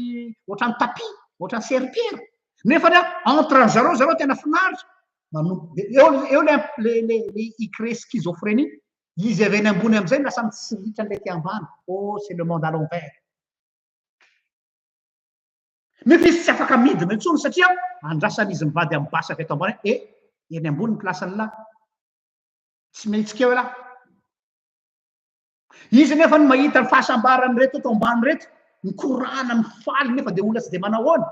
ohatran'ny tapis, ohatran'ny serpillère. Nefa ny entre ny zareo zareo tena finaritra. Manomboka eo eo le le le le i crée schizophrénie. Izy avy eny ambony amin'izay lasa mitsiritra an'ilay aty ambany. Oh, c'est le monde à l'envers. Nefa izy tsy afaka midina intsony satria andrasan'izy mivady amin'ny basy avy eto ambany hoe eh, eny ambony ny place an'lah. Tsy mihetsika eo elah. Izy nefa no mahita ny fahasambaran'ireto eto ambany ireto, mikorana, mifaly nefa dia olona tsy dia manahoana.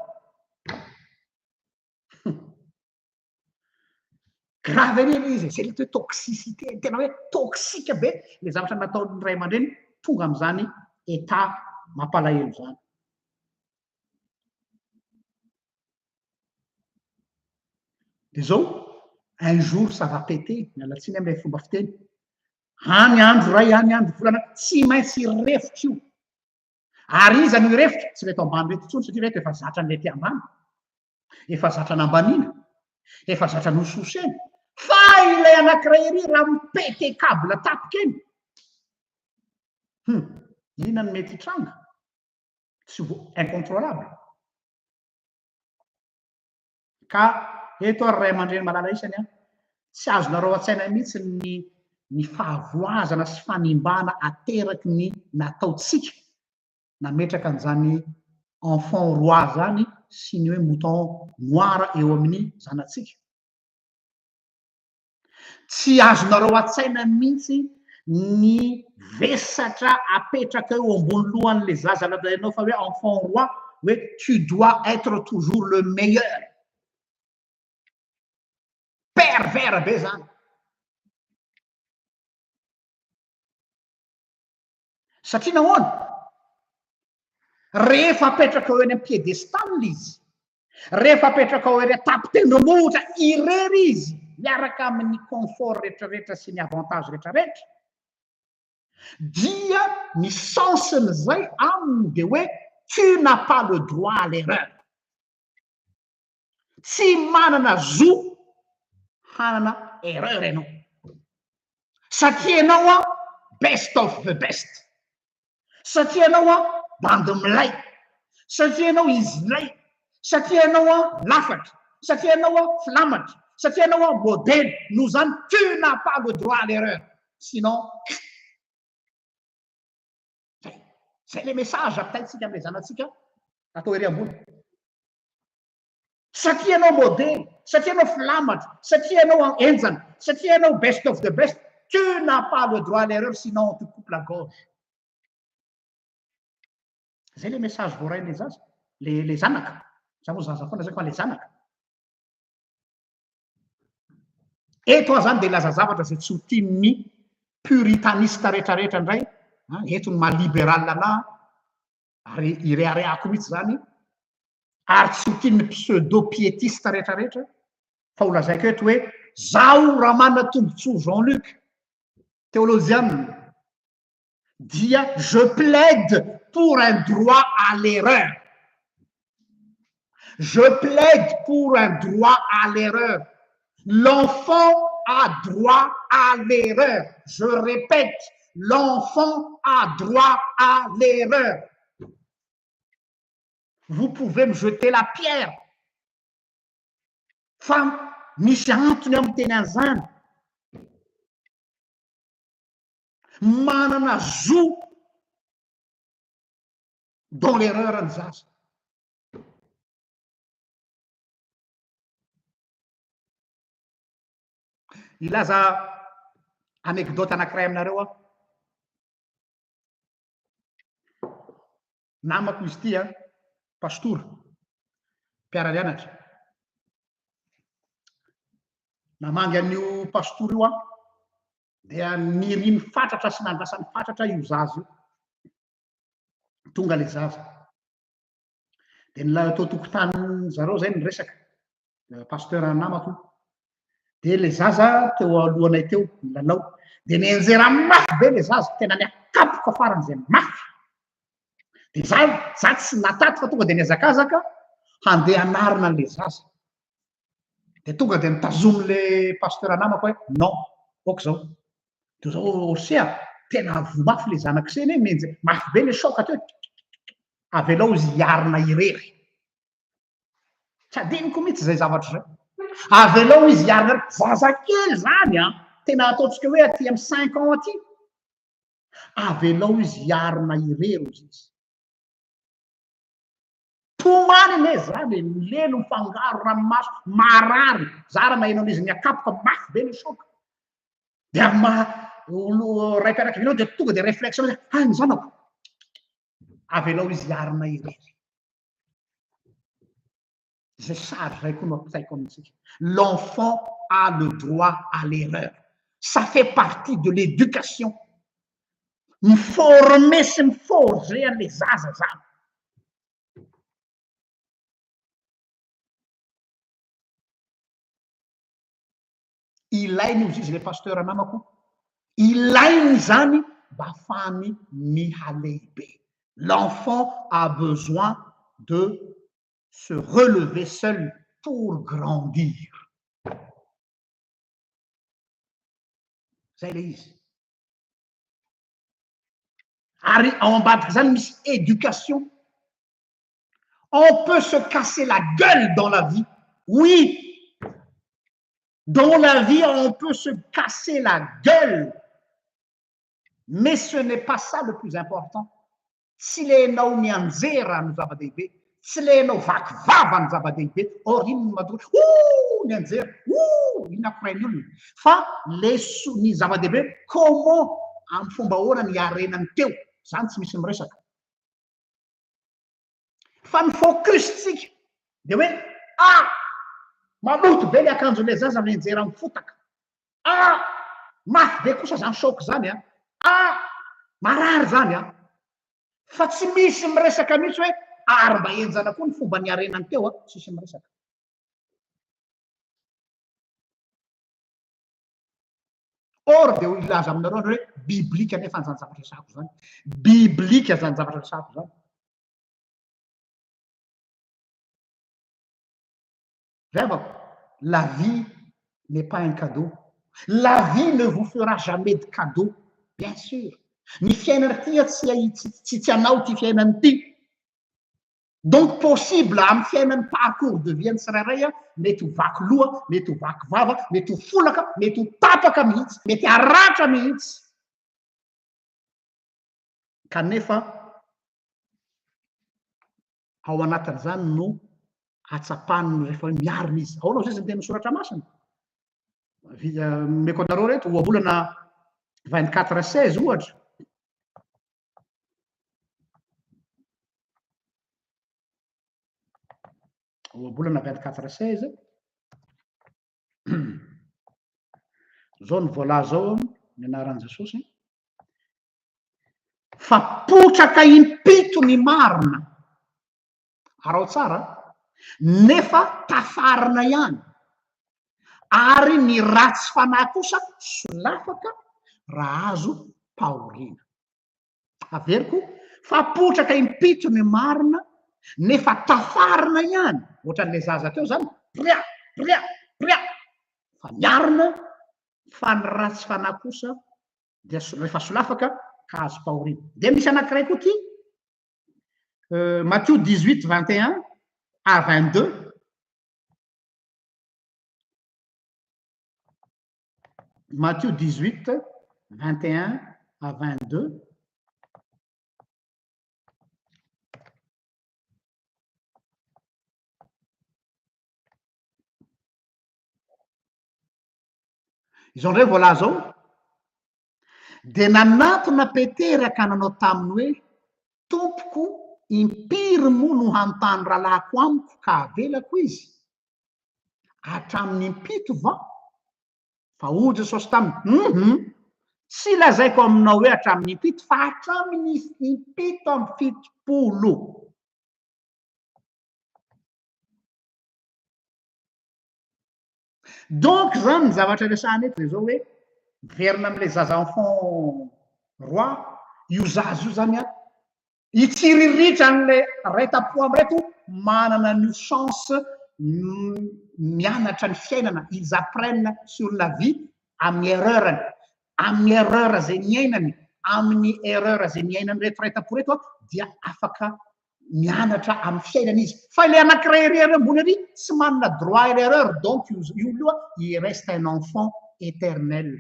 Grave anie ilay izy e, zay ilay atao hoe toxicité, tena hoe toxique be ilay zavatra nataon'ny ray aman-dreny tonga amin'izany état mampalahelo izany. Dia izao, un jour ça va péter, miala tsiny amin'ilay fomba fiteny, any andro iray, any andro volana, tsy maintsy hirefotra io. Ary iza no hirefotra? Tsy ireto ambany ireto intsony satria ireto efa zatra an'ilay aty ambany. Efa zatra nambaniana, efa zatra nososena. Fa ilay anankiray ery raha mi-péter câble tapaka eny, hum, inona no mety hitranga? Tsy vo- incontrôlable. Ka eto ary ray aman-dreny malala isany an, tsy azonareo an-tsaina mihitsy ny ny fahavoazana sy fanimbana ateraky ny nataontsika nametraka an'izany enfant roi zany sy ny hoe mouton noir eo amin'ny zanatsika. Tsy azonareo an-tsaina mihitsy ny vesatra apetraka eo ambony lohan'le zaza lazainao fa hoe enfant roi, hoe tu dois être toujours le meilleur. Pervers be zany. Satria nahoana? Rehefa apetrakao eny amin'ny piédestal izy, rehefa apetrakao ery an-tampon-tendrombohitra irery izy. miaraka amin'ny confort rehetrarehetra sy ny avantage rehetrarehetra, dia ny sens-n'izay aminy dia hoe tu n'as pas le droit à l'erreur. Tsy manana zo hanana erreur ianao. Satria ianao an best of the best. Satria ianao an bandy milay. Satria ianao izy lay. Satria ianao an lafatra. Satria ianao an filamatra. Satria ianao an modely. Noho izany tu n'as pas le droit à l'erreur. Sinon zay. Zay le message ampitaintsika amin'ilay zanatsika atao ery ambony. Satria ianao modely, satria ianao filamatra, satria ianao henjana, satria ianao best of the best, tu n'as pas le droit à l'erreur sinon on te coupe la gorge. Zay le message voarain'le zaza, le le zanaka. Za moa zaza foana zay fa le zanaka. Eto aho zany dia laza zavatra izay tsy ho tian'ny puritaniste rehetrarehetra indray, eto ny maha liberal anah, ary ireharehako mihitsy izany, ary tsy ho tian'ny pseudo piétiste rehetrarehetra, fa ho lazaiko eto hoe zaho Ramanatombotsoa Jean Luc, teolojiana, dia je plaide pour un droit à l'erreur. Je plaide pour un droit à l'erreur. L'enfant a droit à l'erreur. Je répète, l'enfant a droit à l'erreur. Vous pouvez me jeter la pierre. Fa misy antony aho miteny an'izany. Manana zo dans l'erreur ny zaza. Hilaza anecdote anankiray aminareo aho. Namako izy ity an, pastora, mpiara-mianatra. Namangy an'io pastora io aho, dia niriny fatratra sy nandrasany fatratra io zaza io. Tonga ilay zaza. Dia nila tao tokotanin zareo zay ny resaka. Pasteur namako io. Dia ilay zaza teo alohanay teo, nilalao. Dia nianjera mafy be ilay zaza, tena niakapoka faran'izay mafy. Dia za, za tsy nataty fa tonga dia nihazakazaka handeha hanarina an'ilay zaza. Dia tonga dia nitazomin'ilay pasteur namako hoe non, ok zao. Dia zao ose a, tena voa mafy ilay zanak'i Seny e, mianjera, mafy be ilay choc teo. Avelao izy hiarina irery. Tsy adinoko mihitsy izay zavatra izay. Avelao izy hiarina irery. Zazakely izany an, tena ataontsika hoe aty amin'ny cinq ans aty. Avelao izy hiarina irery hozy izy. Tomany anie zany e, milelo mifangaro ranomaso, marary, za raha naheno an'izy niakapoka mafy be le choc. Dia amin'ny maha olo raim-pianakaviana dia tonga dia réflexe hoe hay ny zanako. Avelao izy hiarina irery. Izay sary izay koa no ampitaiko amintsika. L'enfant a le droit à l'erreur. Ça fait partie de l'éducation. Mi-former sy mi-forger an'ilay zaza zany. Ilainy hozy izy ilay pasteur namako, ilainy izany mba hahafahany mihalehibe. L'enfant a besoin de se relever seul pour grandir. Zay ilay izy. Ary ao ambadik'izany misy éducation. On peut se casser la gueule dans la vie. Oui. Dans la vie, on peut se casser la gueule. Mais ce n'est pas ça le plus important. Tsy le enao mianjera no zava-dehibe, tsy le enao vaky vava no zava-dehibe, or iny no mahatonga hoe ouh mianjera, ouh iny akorain'ny olona, fa le so- ny zava-dehibe hoe comment, amin'ny fomba ahoana ny hiarenany teo, zany tsy misy miresaka. Fa ny focus tsika dia hoe ah maloto be le akanjon'ilay zaza mianjera amin'ny fotaka, ah mafy be kosa zany choc zany an, ah marary zany an, fa tsy misy miresaka mihitsy hoe ary mba henjana koa ny fomba niarenany teo an, tsisy miresaka. Or dia hilaza aminareo andreo hoe biblika nefa an'izany zavatra resahako izany. Biblika izany zavatra resahako izany. Ry havako, la vie n'est pas un cadeau. La vie ne vous fera jamais de cadeau, bien sûr. Ny fiainana ity tsy tsy tsy anao ity fiainana ity. Donc possible amin'ny fiainan'ny parcours de vie an'ny tsirairay a, mety ho vaky loha, mety ho vaky vava, mety ho folaka, mety ho tapaka mihitsy, mety haratra mihitsy. Kanefa ao anatin'izany no atsapany rehefa hoe miarina izy. Ahoana hoy izy ny tenin'ny soratra masina? Omeko anareo reto ohabolana 24 16 ohatra. Ohabolana 24 16. Zao ny voalaza ao ny anaran'i Jesosy. Fa potraka impito ny marina. Araho tsara, nefa tafarina ihany. Ary ny ratsy fanahy kosa solafaka raha azo pahoriana. Averiko, fa potraka impito ny marina, nefa tafarina ihany. Ohatran'ilay zaza teo zany, pria, pria, pria. Fa miarina, fa ny ratsy fanahy kosa dia rehefa solafaka ka azo pahoriana. Dia misy anankiray koa ity, Matio 18, 21 à 22. Matio 18, 21 à 22. Izao indray voalaza ao. Dia nanatona Petera ka nanao taminy hoe, Tompoko, impiry moa no hanontany rahalahiko amiko ka havelako izy? Hatramin'ny impito va? Fa hoy Jesosy taminy, Hum-hum, tsy lazaiko aminao hoe hatramin'ny impito, fa hatramin'ny 77. Donc zany ny zavatra resahana eto dia zao hoe miverina amin'ilay zaza enfant roi, io zaza io zany an, hitsiriritra an'ilay ray tampo amin'ireto manana an'io chance mianatra ny fiainana, ils apprennent sur la vie amin'ny erreur-ny, amin'ny erreur izay niainany, amin'ny erreur izay niainan'ireto ray tampo ireto dia afaka mianatra amin'ny fiainana izy. Fa ilay anankiray ery ery ambony ery tsy manana droit à l'erreur, donc io io aloha il reste un enfant éternel.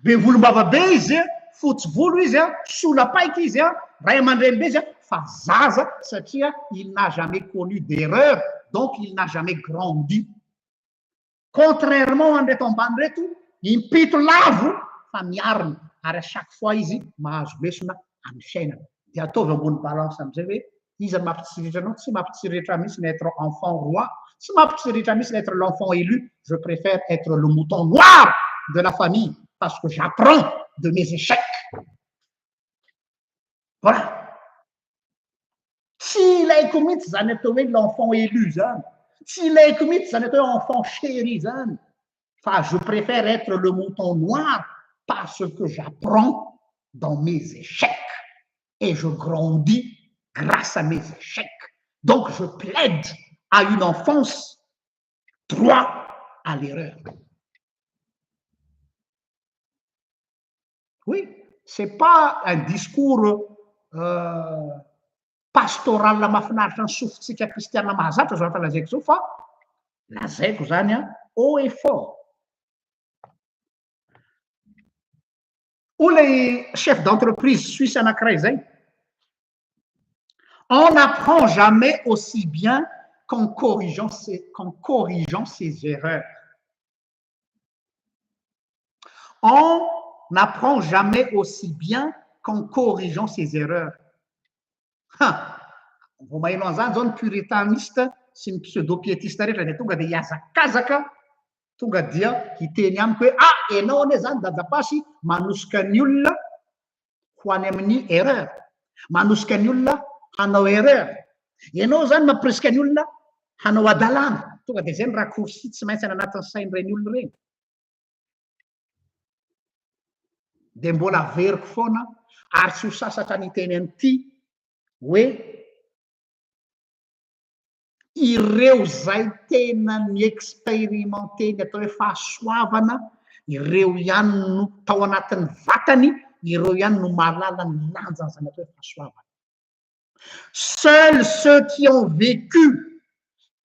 Be volombava be izy, fotsy volo izy, sola paika izy, ray aman-dreny be izy, fa zaza satria il n'a jamais connu d'erreur, donc il n'a jamais grandi. Contrairement an'ireto ambany ireto, impito lavo fa miarina ary à chaque fois izy mahazo lesona amin'ny fiainana. Dia ataovy ambony balance amin'izay hoe iza no mampitsiriritra anao, tsy mampitsiriritra ahy mihitsy ny être enfant roi, tsy mampitsiriritra ahy mihitsy ny être l'enfant élu, je préfère être le mouton noir de la famille parce que j'apprends de mes échecs. Voilà. Tsy ilaiko mihitsy izany atao hoe l'enfant élu izany. Tsy ilaiko mihitsy izany atao hoe enfant chéri izany. Fa je préfère être le mouton noir parce que j'apprends dans mes échecs et je grandis grâce à mes échecs. Donc je plaide à une enfance droit à l'erreur. Oui, c'est pas un discours pastoral mahafinaritra ny sofintsika kristiana mahazatra zao zavatra lazaiko zao fa lazaiko zany an haut et fort. Hoy ilay chef d'entreprise suisse anankiray zay, on n'apprend jamais aussi bien qu'en corrigeant ses, qu'en corrigeant ses erreurs. On n'apprend jamais aussi bien qu'en corrigeant ses erreurs. Ha! Vao maheno an'izany izao ny puritaniste sy ny pseudo-piétiste rehetra dia tonga dia hihazakazaka, tonga dia hiteny amiko hoe ah, ianao anie izany dadapasy manosika ny olona ho any amin'ny erreur, manosika ny olona hanao erreur. Ianao izany mampirisika ny olona hanao hadalana. Tonga dia izay ny raccourci tsy maintsy any anatin'ny sain'ireny olona ireny. Dia mbola averiko foana ary tsy ho sasatra ny hiteny an'ity hoe ireo izay tena ni-expérimenter ny atao hoe fahasoavana, ireo ihany no tao anatin'ny vatany, ireo ihany no mahalala ny lanjan'izany atao hoe fahasoavana. Seuls ceux qui ont vécu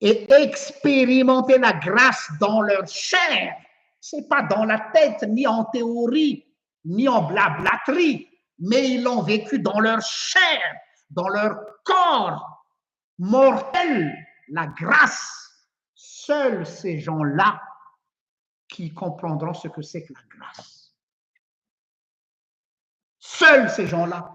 et expérimenté la grâce dans leur chair, c'est pas dans la tête, ni en théorie, ni en blablaterie, mais ils l'ont vécu dans leur chair, dans leur corps mortel, la grâce. Seuls ces gens-là qui comprendront ce que c'est que la grâce. Seuls ces gens-là.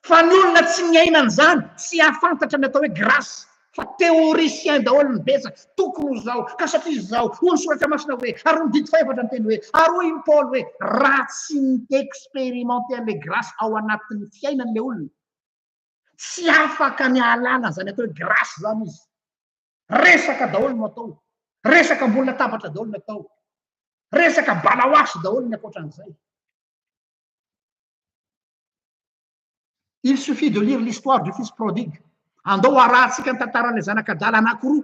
Fa ny olona tsy niaina an'izany, tsy hahafantatra ny atao hoe grâce, fa théoricien daholo ny betsaka, tokony ho izao, ka satria izao, hoy ny soratra masina hoe, ary hoy ny didy fahefatra niteny hoe, ary hoy i Paoly hoe, raha tsy ni-expérimenter an'ilay grâce ao anatin'ny fiainany ilay olona, tsy afaka ny hahalala an'izany atao hoe grâce izany izy. Resaka daholo no atao, resaka ambony latabatra daholo no atao, resaka balaoasy daholo ny ankoatran'izay. Il suffit de lire l'histoire du fils prodigue. Andao harahantsika ny tantaran'ilay zanak'adala anankiroa.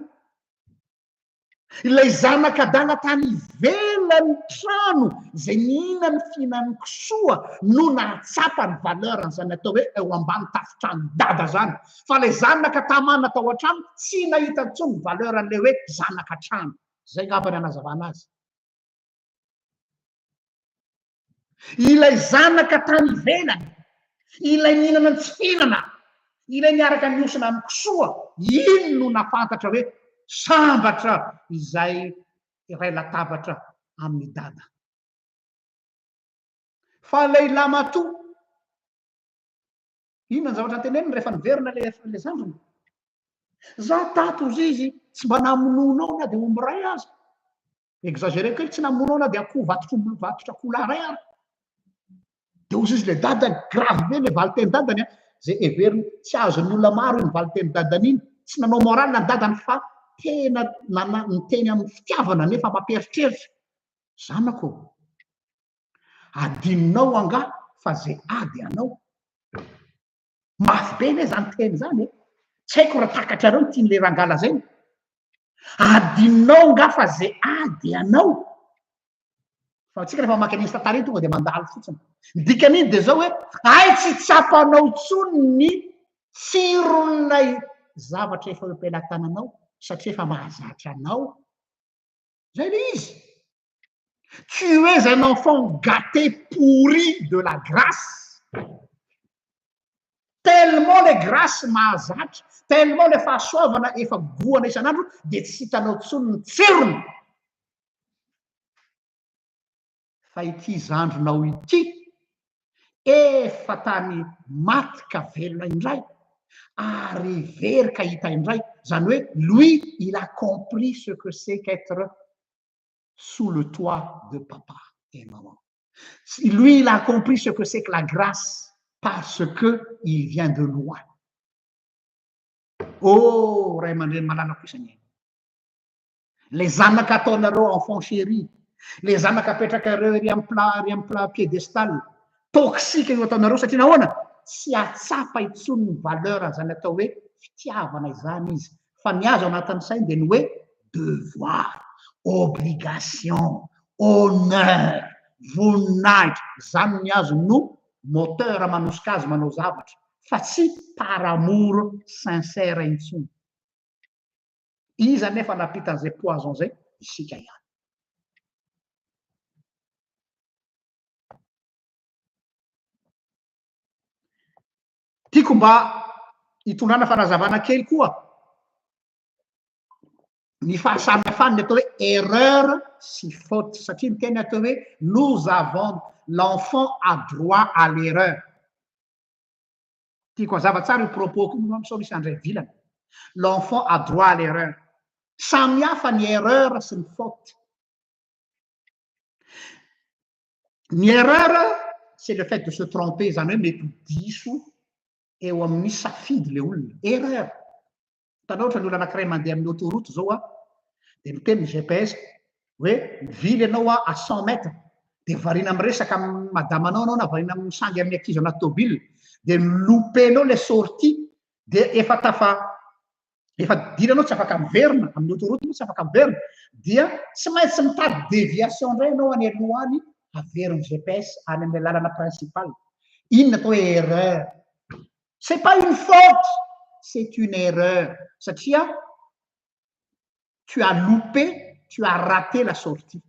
Ilay zanak'adala tany ivelan'ny trano izay nihinan'ny fihinan'ny kisoa no nahatsapa ny valeur an'izany atao hoe eo ambany tafontrano dada zany. Fa ilay zanaka tamana tao an-trano tsy nahita intsony ny valeur an'ilay hoe zanaka trano. Izay angamba ny hanazavana azy. Ilay zanaka tany ivelany, ilay nihinana ny tsy fihinana, ilay niaraka nihosina amin'ny kisoa, iny no nahafantatra hoe sambatra izay iray latabatra amin'i Dada. Fa ilay lamatoa, inona ny zavatra noteneniny rehefa niverina ilay ilay zandriny? Za tato hozy izy, tsy mba namonoanao na dia omby iray aza. Exagéré kely, tsy namono na dia akoho vatotr'omby vatotra akoholahy iray ary. Dia hozy izy ilay dadany, grave be ilay valin-teny dadany an, izay heveriny tsy azon'ny olona maro iny valin-teny dadany iny, tsy nanao morale ny dadany fa tena nana niteny amin'ny fitiavana nefa mampieritreritra. Zanako ô, adinonao angaha fa izay ady anao. Mafy be anie zany teny zany e. Tsy haiko raha takatrareo ny tian'ilay rangahy lazaina. Adinonao nga fa zay ady anao. Fa antsika rehefa mamaky an'iny tantara iny tonga dia mandalo fotsiny. Ny dikan'iny dia zao hoe hay tsy tsapanao intsony ny tsiron'ilay zavatra efa eo am-pelatananao satria efa mahazatra anao. Zay ilay izy. Tu es un enfant gâté pourri de la grâce. Tellement le grâce mahazatra, tellement le fahasoavana efa gohana isan'andro dia tsy hitanao intsony ny tsirony. Fa ity zandrinao ity efa tany maty ka velona indray ary very ka hita indray. Izany hoe lui il a compris ce que c'est qu'être sous le toit de papa et maman. Lui, il a compris ce que c'est que la grâce parce que il vient de loin. Oh, ray aman-dreny malala kosa ny aina. Le zanaka ataonareo enfant chéri, le zanaka apetrakareo ery amin'ny plat, ery amin'ny plat piédestal, toxique io ataonareo satria nahoana? Tsy hahatsapa intsony ny valeur an'izany atao hoe fitiavana izany izy. Fa ny azo anatin'ny sainy dia ny hoe devoir, obligation, honneur, voninahitra, izany ny azo no moteur manosika azy manao zavatra fa tsy par amour sincère intsony. Iza nefa nampita an'izay poison izay? Isika ihany. Tiako mba hitondrana fanazavana kely koa ny fahasamihafan'ny atao hoe erreur sy faute satria ny teny atao hoe nous avons l'enfant a droit à l'erreur. Tiako hazava tsara io propos io moa sao misy handray vilana. L'enfant a droit à l'erreur. Samy hafa ny erreur sy ny faute. Ny erreur c'est le fait de se tromper, izany hoe mety ho diso eo amin'ny safidy le olona. Erreur. Hitanao ohatra ny olona anankiray mandeha amin'ny autoroute zao a, Dia miteny ny GPS hoe mivily ianao à 100 mètres, dia variana miresaka amin'ny madamanao ianao na variana misangy amin'ny ankizy anaty tôbila, dia louper-nao ilay sortie, dia efa tafa efa dila anao tsy afaka miverina amin'ny autoroute moa tsy afaka miverina, dia tsy maintsy mitady déviation indray ianao any aloha any, averin'ny GPS any amin'ilay lalana principale. Inona atao hoe erreur? C'est pas une faute, c'est une erreur satria tu as loupé, tu as raté la sortie.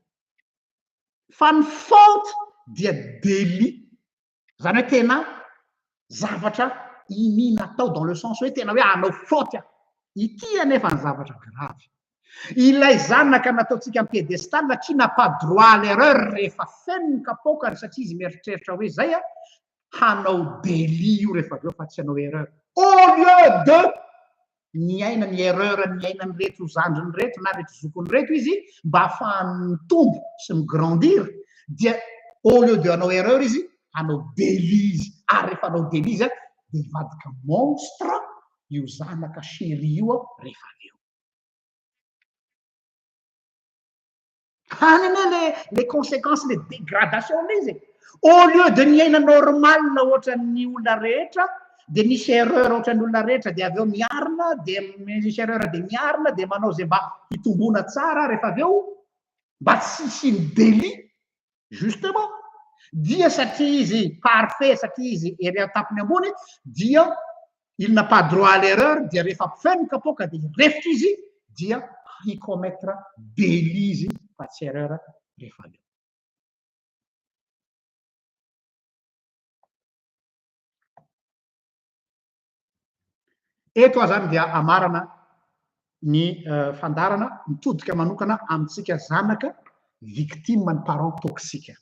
Fa ny faute dia délit, zany hoe tena zavatra iniana atao dans le sens hoe tena hoe hanao faute aho. Ity anefa ny zavatra grave. Ilay zanaka nataontsika am piédestal qui n'a pas droit à l'erreur rehefa feno ny kapoakany satria izy mieritreritra hoe zay a, hanao délit io rehefa avy eo fa tsy hanao erreur. Au lieu de niaina ny erreur niainan'ireto zandriny ireto na ireto zokiny ireto izy mba hahafahany mitombo sy mi-grandir dia au lieu de hanao erreur izy hanao délit izy ary rehefa hanao délit izy dia hivadika monstre io zanaka chéri io rehefa avy eo. Any anie le les conséquences, les dégradations an'izy e. Au lieu de niaina normal ohatran'ny olona rehetra, dia nisy erreur ohatran'ny olona rehetra, dia avy eo miarina, dia misy erreur dia miarina, dia manao izay mba hitomboana tsara rehefa avy eo, mba tsy hisian'ny délit, justement. Dia satria izy parfait, satria izy ery an-tampony ambony, dia il n'a pas droit à l'erreur, dia rehefa feno ny kapoaka dia hirefotra izy, dia hi-commettre délit izy fa tsy erreur rehefa avy eo. Eto aho zany dia amarana ny fandaharana mitodika manokana amintsika zanaka victime ny parent toxique.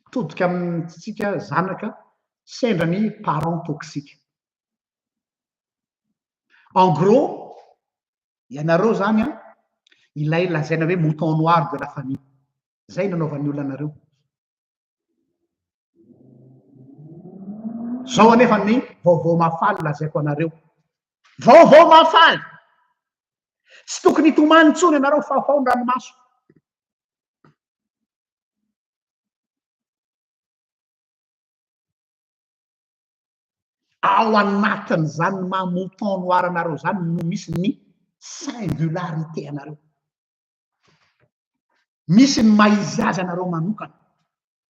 Mitodika amintsika zanaka sendra ny parent toxique. En gros, ianareo zany an, ilay lazaina hoe mouton noir de la famille. Zay nanaovan'ny olona anareo. Zao anefa ny vaovao mahafaly lazaiko anareo. Vaovao mahafaly! Tsy tokony hitomany intsony ianareo fafao ny ranomaso. Ao anatin'izany maha mouton noir anareo izany no misy ny singularité anareo. Misy ny maha izy azy anareo manokana.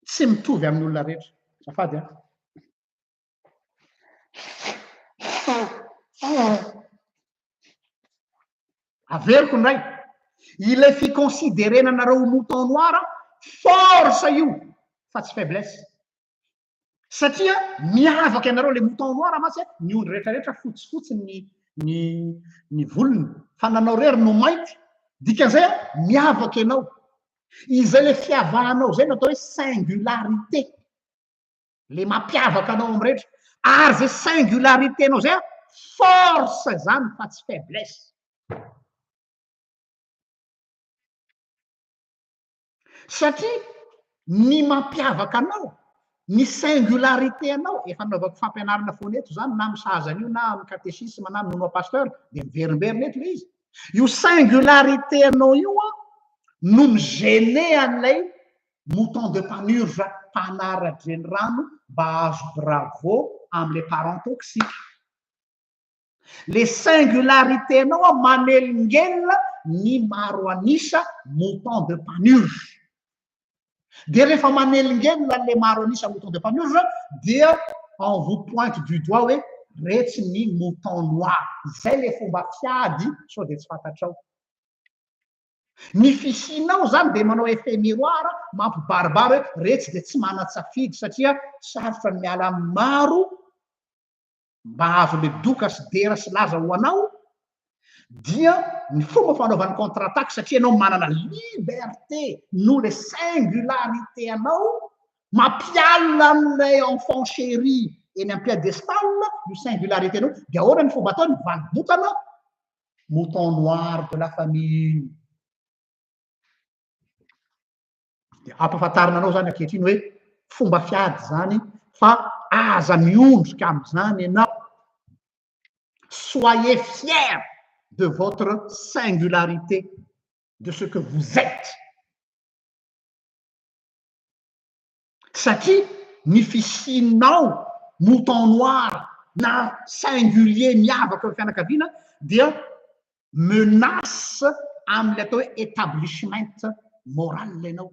Tsy mitovy amin'ny olona rehetra. Azafady an. Averiko indray. Ilay fi-considerena anareo ho mouton noir, force io fa tsy faiblesse. Satria miavaka ianareo, le mouton noir mantsy a, ny ondry rehetra rehetra fotsifotsy ny ny ny volony, fa nanao rery no mainty, dikan'izay a, miavaka ianao. Izay le fiavahanao izay no atao hoe singularité, le mampiavaka anao amin'ny rehetra. Ary izay singularité-nao izay a, force izany fa tsy faiblesse. Satria ny mampiavaka anao, ny singularité anao, efa nanaovako fampianarana foana eto izany, na amin'ny sahaza an'io na amin'ny katesisma na amin'ny nono pasteur, dia miverimberina eto ilay izy. Io singularité anao io an, no mi-gêner an'ilay mouton de panurge mpanara-drenirano mba hahazo bravo amin'ilay parent toxique. Le singularité anao an manelingelina ny maro an'isa mouton de panurge. Dia rehefa manelingelina an'le maro an'isa mouton de panurge dia on vous pointe du doigt hoe retsy ny mouton noir. Izay le fomba fiady sao dia tsy fantatrao. Ny fisianao zany dia manao effet miroir mampibaribary hoe retsy dia tsy manan-tsafidy satria sarotra ny miala amin'ny maro mba hahazo le doka sy dera sy laza ho anao dia ny fomba fanaovany contre attaque satria ianao manana liberté noho le singularité anao mampialona an'ilay enfant chéri eny am piédestal io singularité anao dia ahoana ny fomba ataony valibotana mouton noir de la famille Dia ampahafantarina anao izany ankehitriny hoe fomba fiady izany fa aza miondrika amin'izany ianao. Soyez fier. de votre singularité, de ce que vous êtes. Satria ny fisianao mouton noir na singulier miavaka eo fianakaviana dia menace amin'ilay atao hoe établissement moral ianao.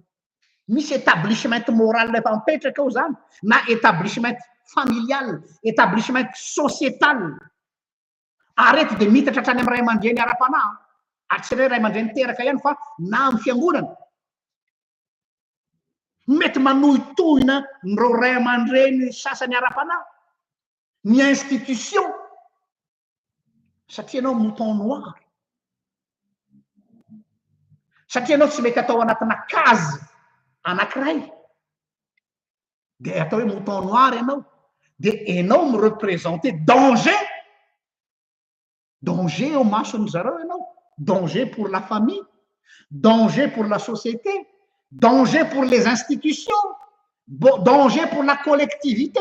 Misy établissement moral efa mipetraka ao zany, na établissement familial, établissement sociétal. Ary eto dia mitatra hatrany amin'ny ray aman-dreny ara-panahy, ary tsy ray aman-dreny teraka ihany fa na amin'ny fiangonana. Mety manohitohina nireo ray aman-dreny sasany ara-panahy, ny institution, satria ianao mouton noir. Satria ianao tsy mety atao anatina case anankiray, dia atao hoe mouton noir ianao, dia ianao mi-représenter danger. Danger eo masony zareo ianao, danger pour la famille, danger pour la société, danger pour les institutions, danger pour la collectivité.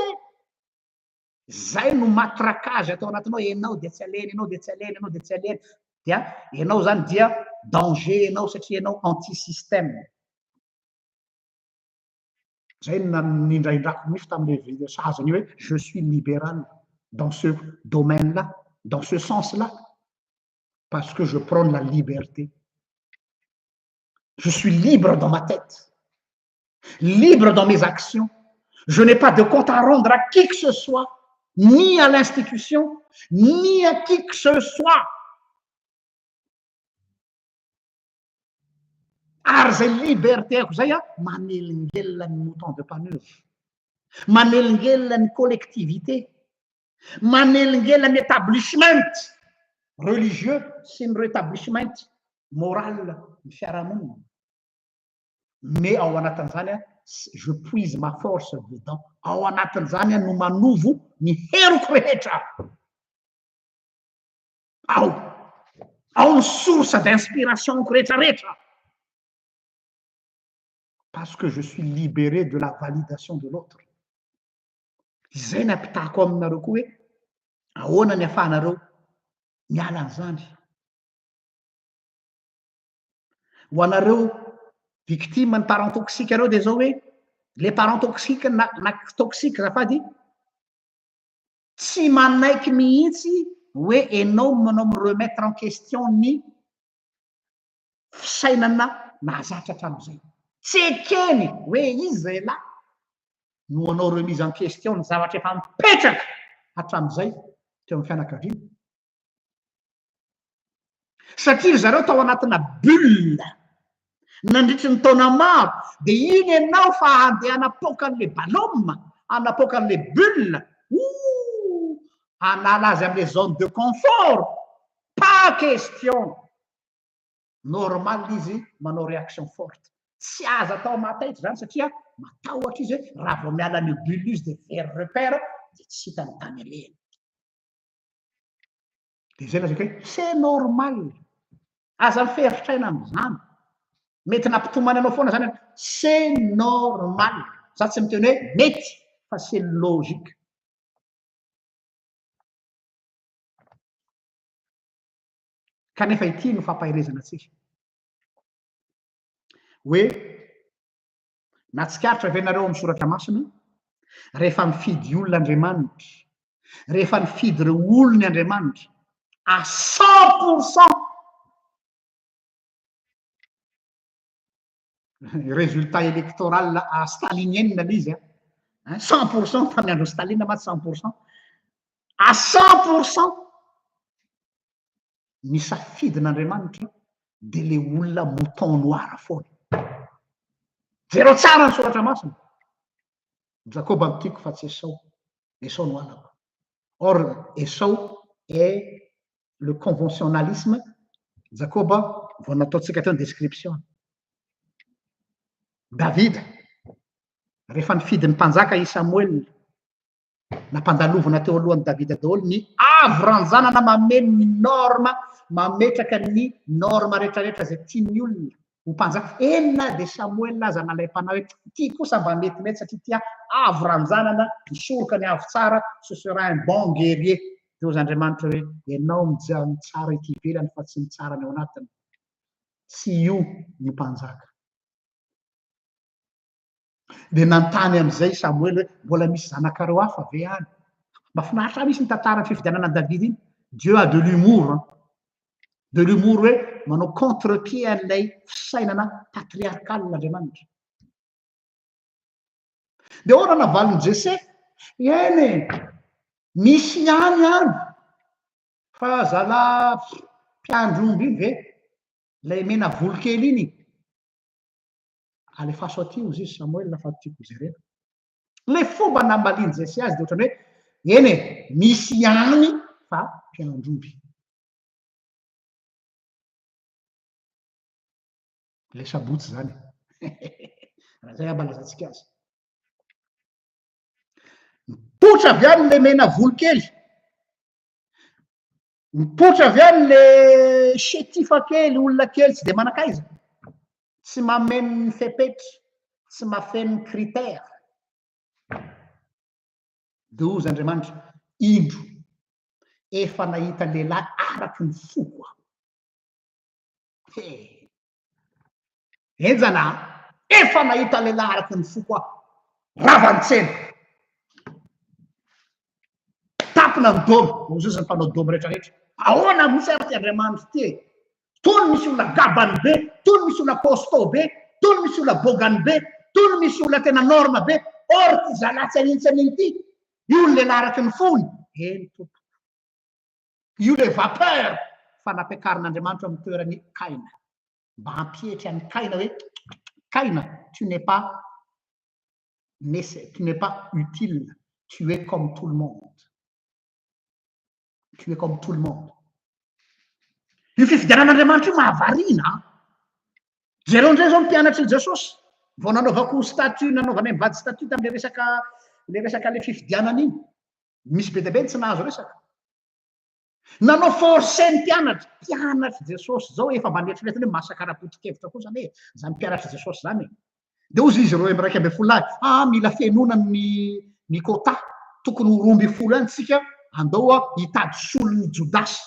Zay no matraquage atao anatinao, ianao dia tsy aleny, ianao dia tsy aleny, ianao dia tsy aleny. Dia ianao zany dia danger ianao satria ianao anti-système. Zay no nindraindrako mihitsy tamin'ilay vidéo sahaza an'io hoe je suis libéral dans ce domaine-là, dans ce sens-là, parce que je prône la liberté. Je suis libre dans ma tête, libre dans mes actions. Je n'ai pas de compte à rendre à qui que ce soit, ni à l'institution, ni à qui que ce soit. Ary zay liberté-ko zay a manelingelina ny mouton de Panurge, manelingelina ny collectivité, manelingelina ny établissement religieux sy ny rétablissement moral ny fiarahamonina. Mais ao anatin'izany a je puise ma force dedans. Ao anatin'izany a no manovo ny heriko rehetra. Ao. Ao ny source d'inspiration-ko rehetrarehetra. Parce que je suis libéré de la validation de l'autre. Izay ny ampitahako aminareo koa hoe ahoana ny ahafahanareo miala an'izany. Ho anareo victime ny parent toxique areo dia zao hoe les parents toxiques na toxique azafady tsy manaiky mihitsy hoe enao manao mi-remettre en question ny fisainana nahazatra hatramin'izay. Tsy ekeny hoe izy zay lahy no anao remise en question ny zavatra efa mipetraka hatramin'izay teo amin'ny fianakaviana. Satria ry zareo tao anatina bulle nandritry ny taona maro, dia iny ianao fa handeha hanapoaka an'ilay ballon, hanapoaka an'ilay bulle, ouh, hanala azy amin'ilay zone de confort, pas question. Normal izy manao réaction forte. Tsy azo atao mahataitra zany satria matahotra izy hoe raha vao miala an'io bulle io izy dia very repère, dia tsy hita ny tany alehany. Dia zay lazaiko hoe c'est normal. Aza miferitraina amin'izany. Mety nampitomany anao foana zany, c'est normal. Za tsy miteny hoe mety, fa c'est logique. Kanefa ity no fampaherezana antsika. Hoe natsikaritra ve nareo amin'ny soratra masina rehefa mifidy olona Andriamanitra, rehefa nifidy ireo olony Andriamanitra à 100% résultat électoral à stalinienne le izy a 100% tamin'ny andro Staline mantsy 100% à 100% ny safidin'Andriamanitra dia le olona mouton noir foana. Jereo tsara ny soratra masina. Jakoba no tiako fa tsy Esao. Esao no halako. Or Esao est le conventionnalisme. Jakoba vao nataontsika teo ny description. David rehefa nifidy ny mpanjaka i Samoela, nampandalovina teo alohan'i Davida daholo ny avo ranjanana mameno ny norme, mametraka ny norme rehetrarehetra izay tian'ny olona ho mpanjaka. Eny na dia Samoela aza nalaim-panahy hoe ity kosa mba metimety satria tia avo ranjanana, misoroka ny avo tsara, ce sera un bon guerrier. Dia hozy Andriamanitra hoe, Ianao mija mitsara ety ivelany fa tsy mitsara ny ao anatiny. Tsy io ny mpanjaka. Dia nanontany amin'izay i Samoela hoe, Mbola misy zanakareo hafa ve any? Mahafinaritra ahy mihitsy ny tantaran'ny fifidianana an'i Davida iny. Dieu a de l'humour. Hein. De l'humour hoe manao contre-pied an'ilay fisainana patriarcal Andriamanitra. Dia ahoana navalin'i Jese? Eny e, misy ihany any, fa zalahy mpiandry omby iny ve, ilay mena volo kely iny, alefaso aty hozy izy Samoela fa tiako jerena. Ilay fomba namalian'i Jese azy dia ohatran'ny hoe, eny e, misy ihany fa mpiandry omby. Ilay sabotsy izany. Raha izay angamba lazaintsika azy. Mipoitra avy any ilay mena volo kely. Mipoitra avy any le chetifa kely, olona kely tsy dia manan-kaiza. Tsy mameno ny fepetra, tsy mafeno ny critère. Dia hozy Andriamanitra, indro, efa nahita lehilahy araky ny foko aho. He! Henjana a! Efa nahita lehilahy araka ny foko aho. Rava ny tsena. Tapina ny domy. Hozoza ny mpanao domy rehetrarehetra. Ahoana mihitsy ary ity Andriamanitra ity e? Tony misy olona gabany be, tony misy olona costaud be, tony misy olona bogany be, tony misy olona tena norme be. Or ity zalahy tsy an'iny tsy an'iny ity, io ny lehilahy araka ny fony. Eny tompoko. Io le vapeur fa nampiakarin'Andriamanitra amin'ny toeran'i Kaina. Mba hampietry an'i Kaina hoe Kaina, tu n'es pas tu n'es pas utile, tu es comme tout le monde. Tu es comme tout le monde. Io fifidianan'Andriamanitra io mahavariana an. Jereo indray izao ny mpianatr'i Jesosy. Vao nanaovako statut, nanaovanay mivady statut tamin'ilay resaka ilay resaka ilay fifidianana iny. Misy be dia be ny tsy nahazo resaka. Nanao force ny mpianatra. Mpianatr'i Jesosy izao efa mba neritreretina hoe masaka ara-poto-kevitra kosa anie izany mpianatr'i Jesosy izany e. Dia hozy izy 11 lahy, ah mila fenoina ny ny quota, tokony ho 12 ihany tsika, andao hitady solon'i Jodasy.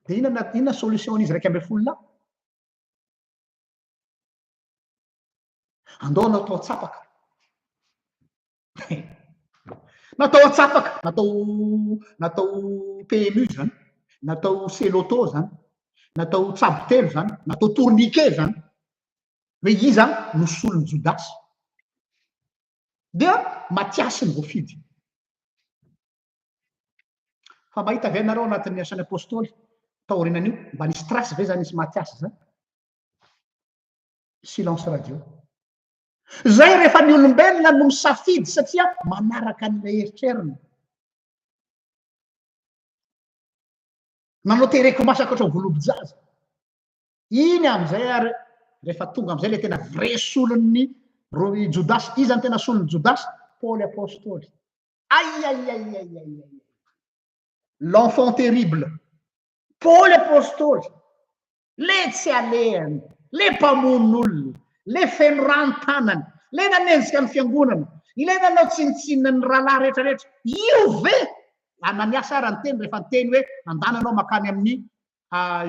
Dia inona inona solution-n'izy 11 lahy? Andao natao atsapaka. Natao atsapaka, natao natao PMU zany, natao Celoto zany, natao tsabo telo zany, natao tourniquet zany. Hoe iza no solon'i Jodasy? Dia Matiasy no voafidy. Fa mahita ve ianareo anatin'ny asan'ny apôstôly taorianan'io mba nisy trace ve zany nisy Matiasy zany? Silence radio. Zay rehefa ny olombelona no misafidy satria manaraka an'ilay eritreriny. Nanao tereko masaka ohatran'ny voalobo-jaza. Iny amin'izay ary rehefa tonga amin'izay ilay tena vrai solon'ny i Jodasy. Iza no tena solon'i Jodasy? Paoly Apostoly. Aiaiaiaiaiai. L'enfant terrible. Paoly Apostoly. Le tsy alehany, le mpamono olona, le feno rà ny tanany, le nanenjika ny fiangonana, ilay nanao tsinontsinona ny rahalahy rehetra rehetra, io ve? Ananiasy ara niteny rehefa niteny hoe andana ianao makany amin'ny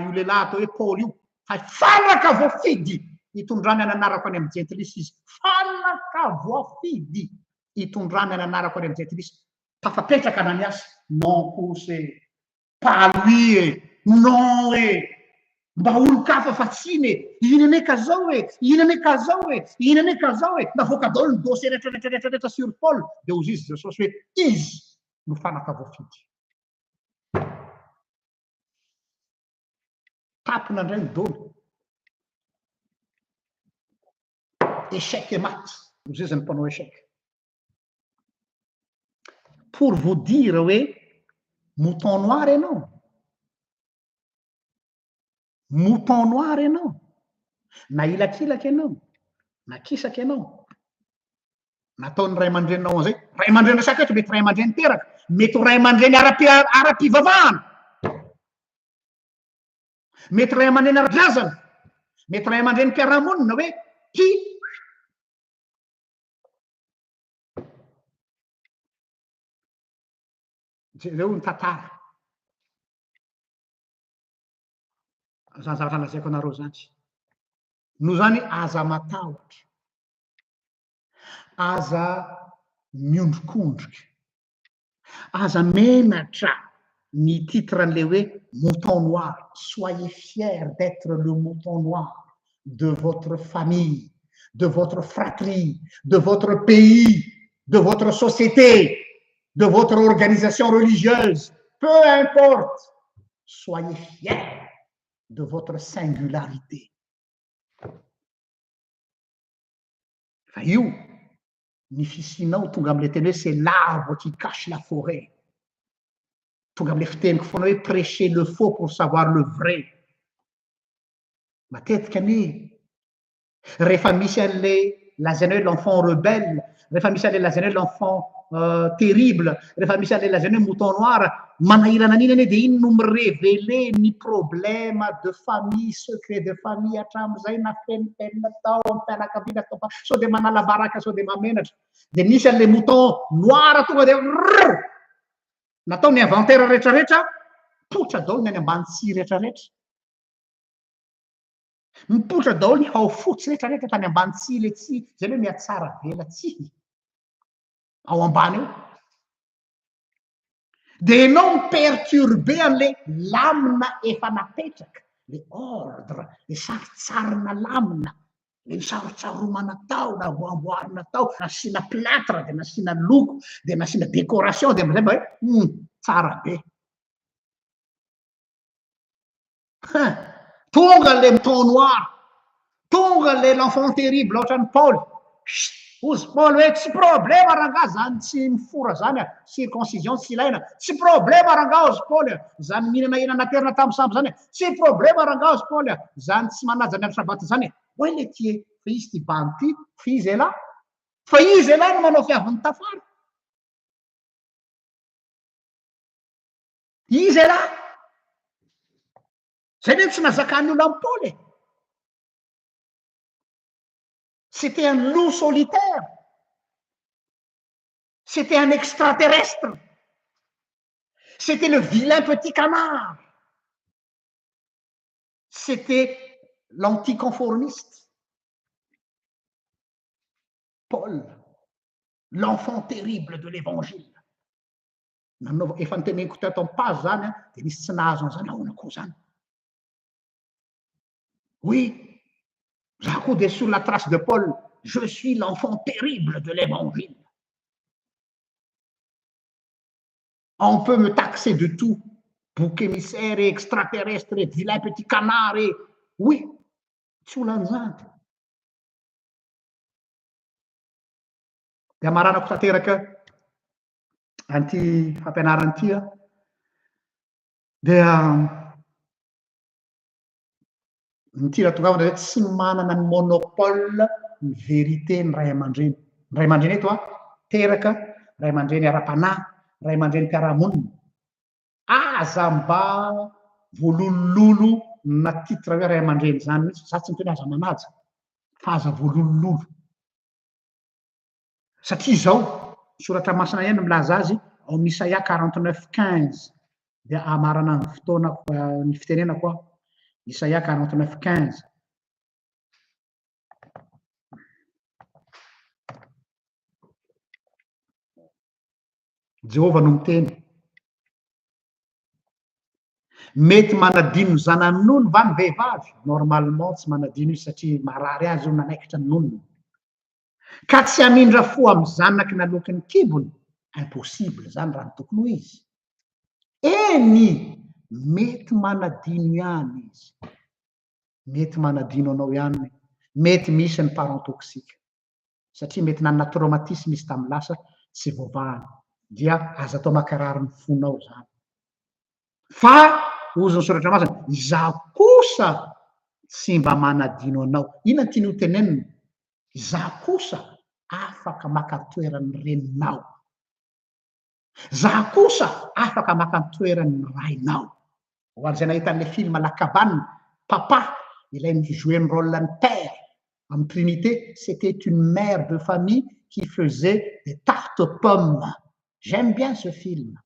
io lehilahy atao hoe Paoly io, fa fanaka voafidy hitondrany ny anarako any amin'ny jentilisa izy, fanaka voafidy hitondrany ny anarako any amin'ny jentilisa. Tafapetraka Ananiasy, non kosa e! Pas lui e! Non e! Mba olon-kafa fa tsy iny e! Iny anie ka zao e! Iny anie ka zao e! Iny anie ka zao e! Navoaka daholo ny dossier rehetra rehetra rehetra rehetra sur Paul, dia hozy izy Jesosy hoe izy no fanaka voafidy. Tapina indray ny dolo. Échec et mat, hozy izy ny mpanao échec. Pour vous dire hoe mouton noir ianao, mouton noir ianao, na ilakilaka ianao, na kisaka ianao, nataon'ny ray aman-dreninao an'izay, ray aman-dreny resaka eto mety ray aman-dreny teraka, mety ho ray aman-dreny ara-pivavahana, mety ray aman-dreny ara-drazana, mety ray aman-drenim-piarahamonina hoe tia. Jereo ny tantara. Zany zavatra lazaiko anareo zany. Noho zany aza matahotra. Aza miondrikondrika. Aza menatra ny titre an'le hoe mouton noir. Soyez fier d'être le mouton noir de votre famille, de votre fratrie, de votre pays, de votre société, de votre organisation religieuse. Peu importe. Soyez fier de votre singularité. Fa io ny fisianao tonga amin'ilay teny hoe c'est l'arbre qui cache la forêt. Tonga amin'ilay fiteniko foana hoe prêcher le faux pour savoir le vrai. Matetika anie rehefa misy an'ilay lazaina hoe l'enfant rebelle, rehefa misy an'ilay lazaina hoe l'enfant terrible, rehefa misy an'ilay lazaina hoe mouton noir, manahirana an'iny anie dia iny no mi-révéler ny problème de famille, secret de famille hatramin'izay nafenifenina tao amin'ny fianakaviana tao fa sao dia manala baraka, sao dia mahamenatra. Dia misy an'ilay mouton noir tonga dia rrrr! Natao ny inventaire rehetrarehetra, potra daholo ny any ambany tsihy rehetrarehetra. Mipoitra daholo ny hao fotsy rehetrarehetra tany ambany tsihy le tsihy, zay le hoe mihatsara velatsihy ao ambany eo. Dia ianao mi-perturber an'le lamina efa napetraka, le ordre, le saritsarina lamina, le nisarotsaromana tao, namboamboarina tao, nasiana plâtre, dia nasiana loko, dia nasiana décoration, dia amin'izay mba hoe hum, tsara be. Hein! Tonga le mouton noir, tonga le l'enfant terrible ohatran'i Paoly. Chut! Hozy Paoly hoe tsy problema rangaha zany tsy mifora zany a, circoncision tsy ilaina. Tsy problema rangaha hozy Paoly a, zany mihinana hena naterina tamin'ny sampy zany a. Tsy problema rangaha hozy Paoly a, zany tsy manaja ny andro sabata zany e. Oay le ty e, fa izy ty bandy ty, fa izy elah. Fa izy elah no manao fiavin'ny tafara. Iza elah? Zay ve no tsy nazakan'ny olona an'i Paoly e? C'était un loup solitaire. C'était un extraterrestre. C'était le vilain petit canard. C'était l'anticonformiste. Paul, l'enfant terrible de l'évangile. Nanaova, efa noteneniko teto am page zany an, de nisy tsy nahazo an'izany, ahoana koa zany? Oui, za koa de sur la trace de Paul, je suis l'enfant terrible de l'évangile. On peut me taxer de tout, bouc émissaire et extraterrestre et vilain petit canard et oui, tsy olan'izany. Dia amaranako tanteraka an'ity fampianarana ity aho dia ny tiana tongavana hoe tsy manana ny monopole ny vérité ny ray aman-dreny. Ny ray aman-dreny eto a, teraka, ray aman-dreny ara-panahy, ray aman-dreny mpiara-monina. Aza mba voalolololo na titre hoe ray aman-dreny izany mihitsy, za tsy miteny hoe aza manaja, fa aza voalolololo. Satria izao, ny soratra masina ihany no milaza azy ao amin'ny Isaia 49 15 dia hamarana ny fotoanako ny fitenenako aho. Isaia 49 15. Jehovah no miteny. Mety manadino ny zanany nono va ny vehivavy? Normalement tsy manadino izy satria marary azy io nanaikitra ny nonony. Ka tsy hamindra fo amin'ny zanaky naloaky ny kibony? Impossible zany raha ny tokony ho izy. Eny! Mety manadino ihany izy. Mety manadino anao ihany. Mety misy ny parent toxique. Satria mety nanana traumatisme izy tamin'ny lasa tsy voavahany. Dia aza atao mankarary ny fonao izany. Fa hozy ny soratra masina, izaho kosa tsy mba manadino anao. Inona no tiany ho tenenina? Izaho kosa afaka maka ny toeran'ny reninao. Izaho kosa afaka maka ny toeran'ny rainao. Ho an'izay nahita an'ilay film La Cabane, Papa, ilay mi-jouer ny rôle ny père amin'ny Trinité, c'était une mère de famille qui faisait des tartes pommes. J'aime bien ce film.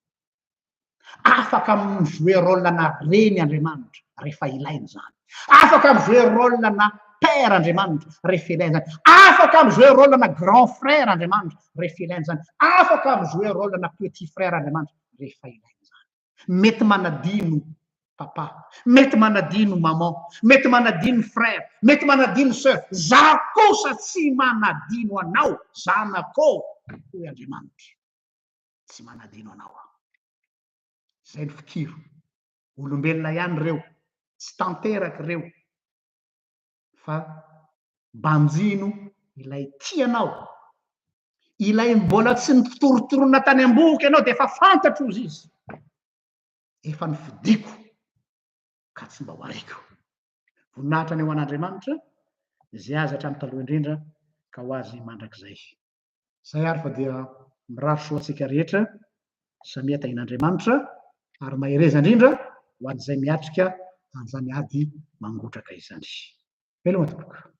Afaka mi-jouer rôle ana reny Andriamanitra rehefa ilaina izany. Afaka mi-jouer rôle ana père Andriamanitra rehefa ilaina izany. Afaka mi-jouer rôle ana grand frère Andriamanitra rehefa ilaina izany. Afaka mi-jouer rôle ana petit frère Andriamanitra rehefa ilaina izany. Mety manadino papa, mety manadino maman, mety manadino frère, mety manadino sœur, za kosa tsy manadino anao zanako, hoy Andriamanitra. Tsy manadino anao aho. Zay ny fikiro. Olombelona ihany ireo, tsy tanteraka ireo, fa banjino ilay tia anao, ilay mbola tsy nitorotorona tany am-bohoka ianao dia efa fantatro ozy izy, efa nofidiko ka tsy mba ho ariko. Voninahitra ny ho an'Andriamanitra, izay azy hatramin'ny taloha indrindra ka ho azy mandrakizay. Zay ary fa dia mirary soa antsika rehetra, samia tahian'Andriamanitra ary mahereza indrindra ho an'izay miatrika an'izany ady mangotraka izany. Veloma tompoko.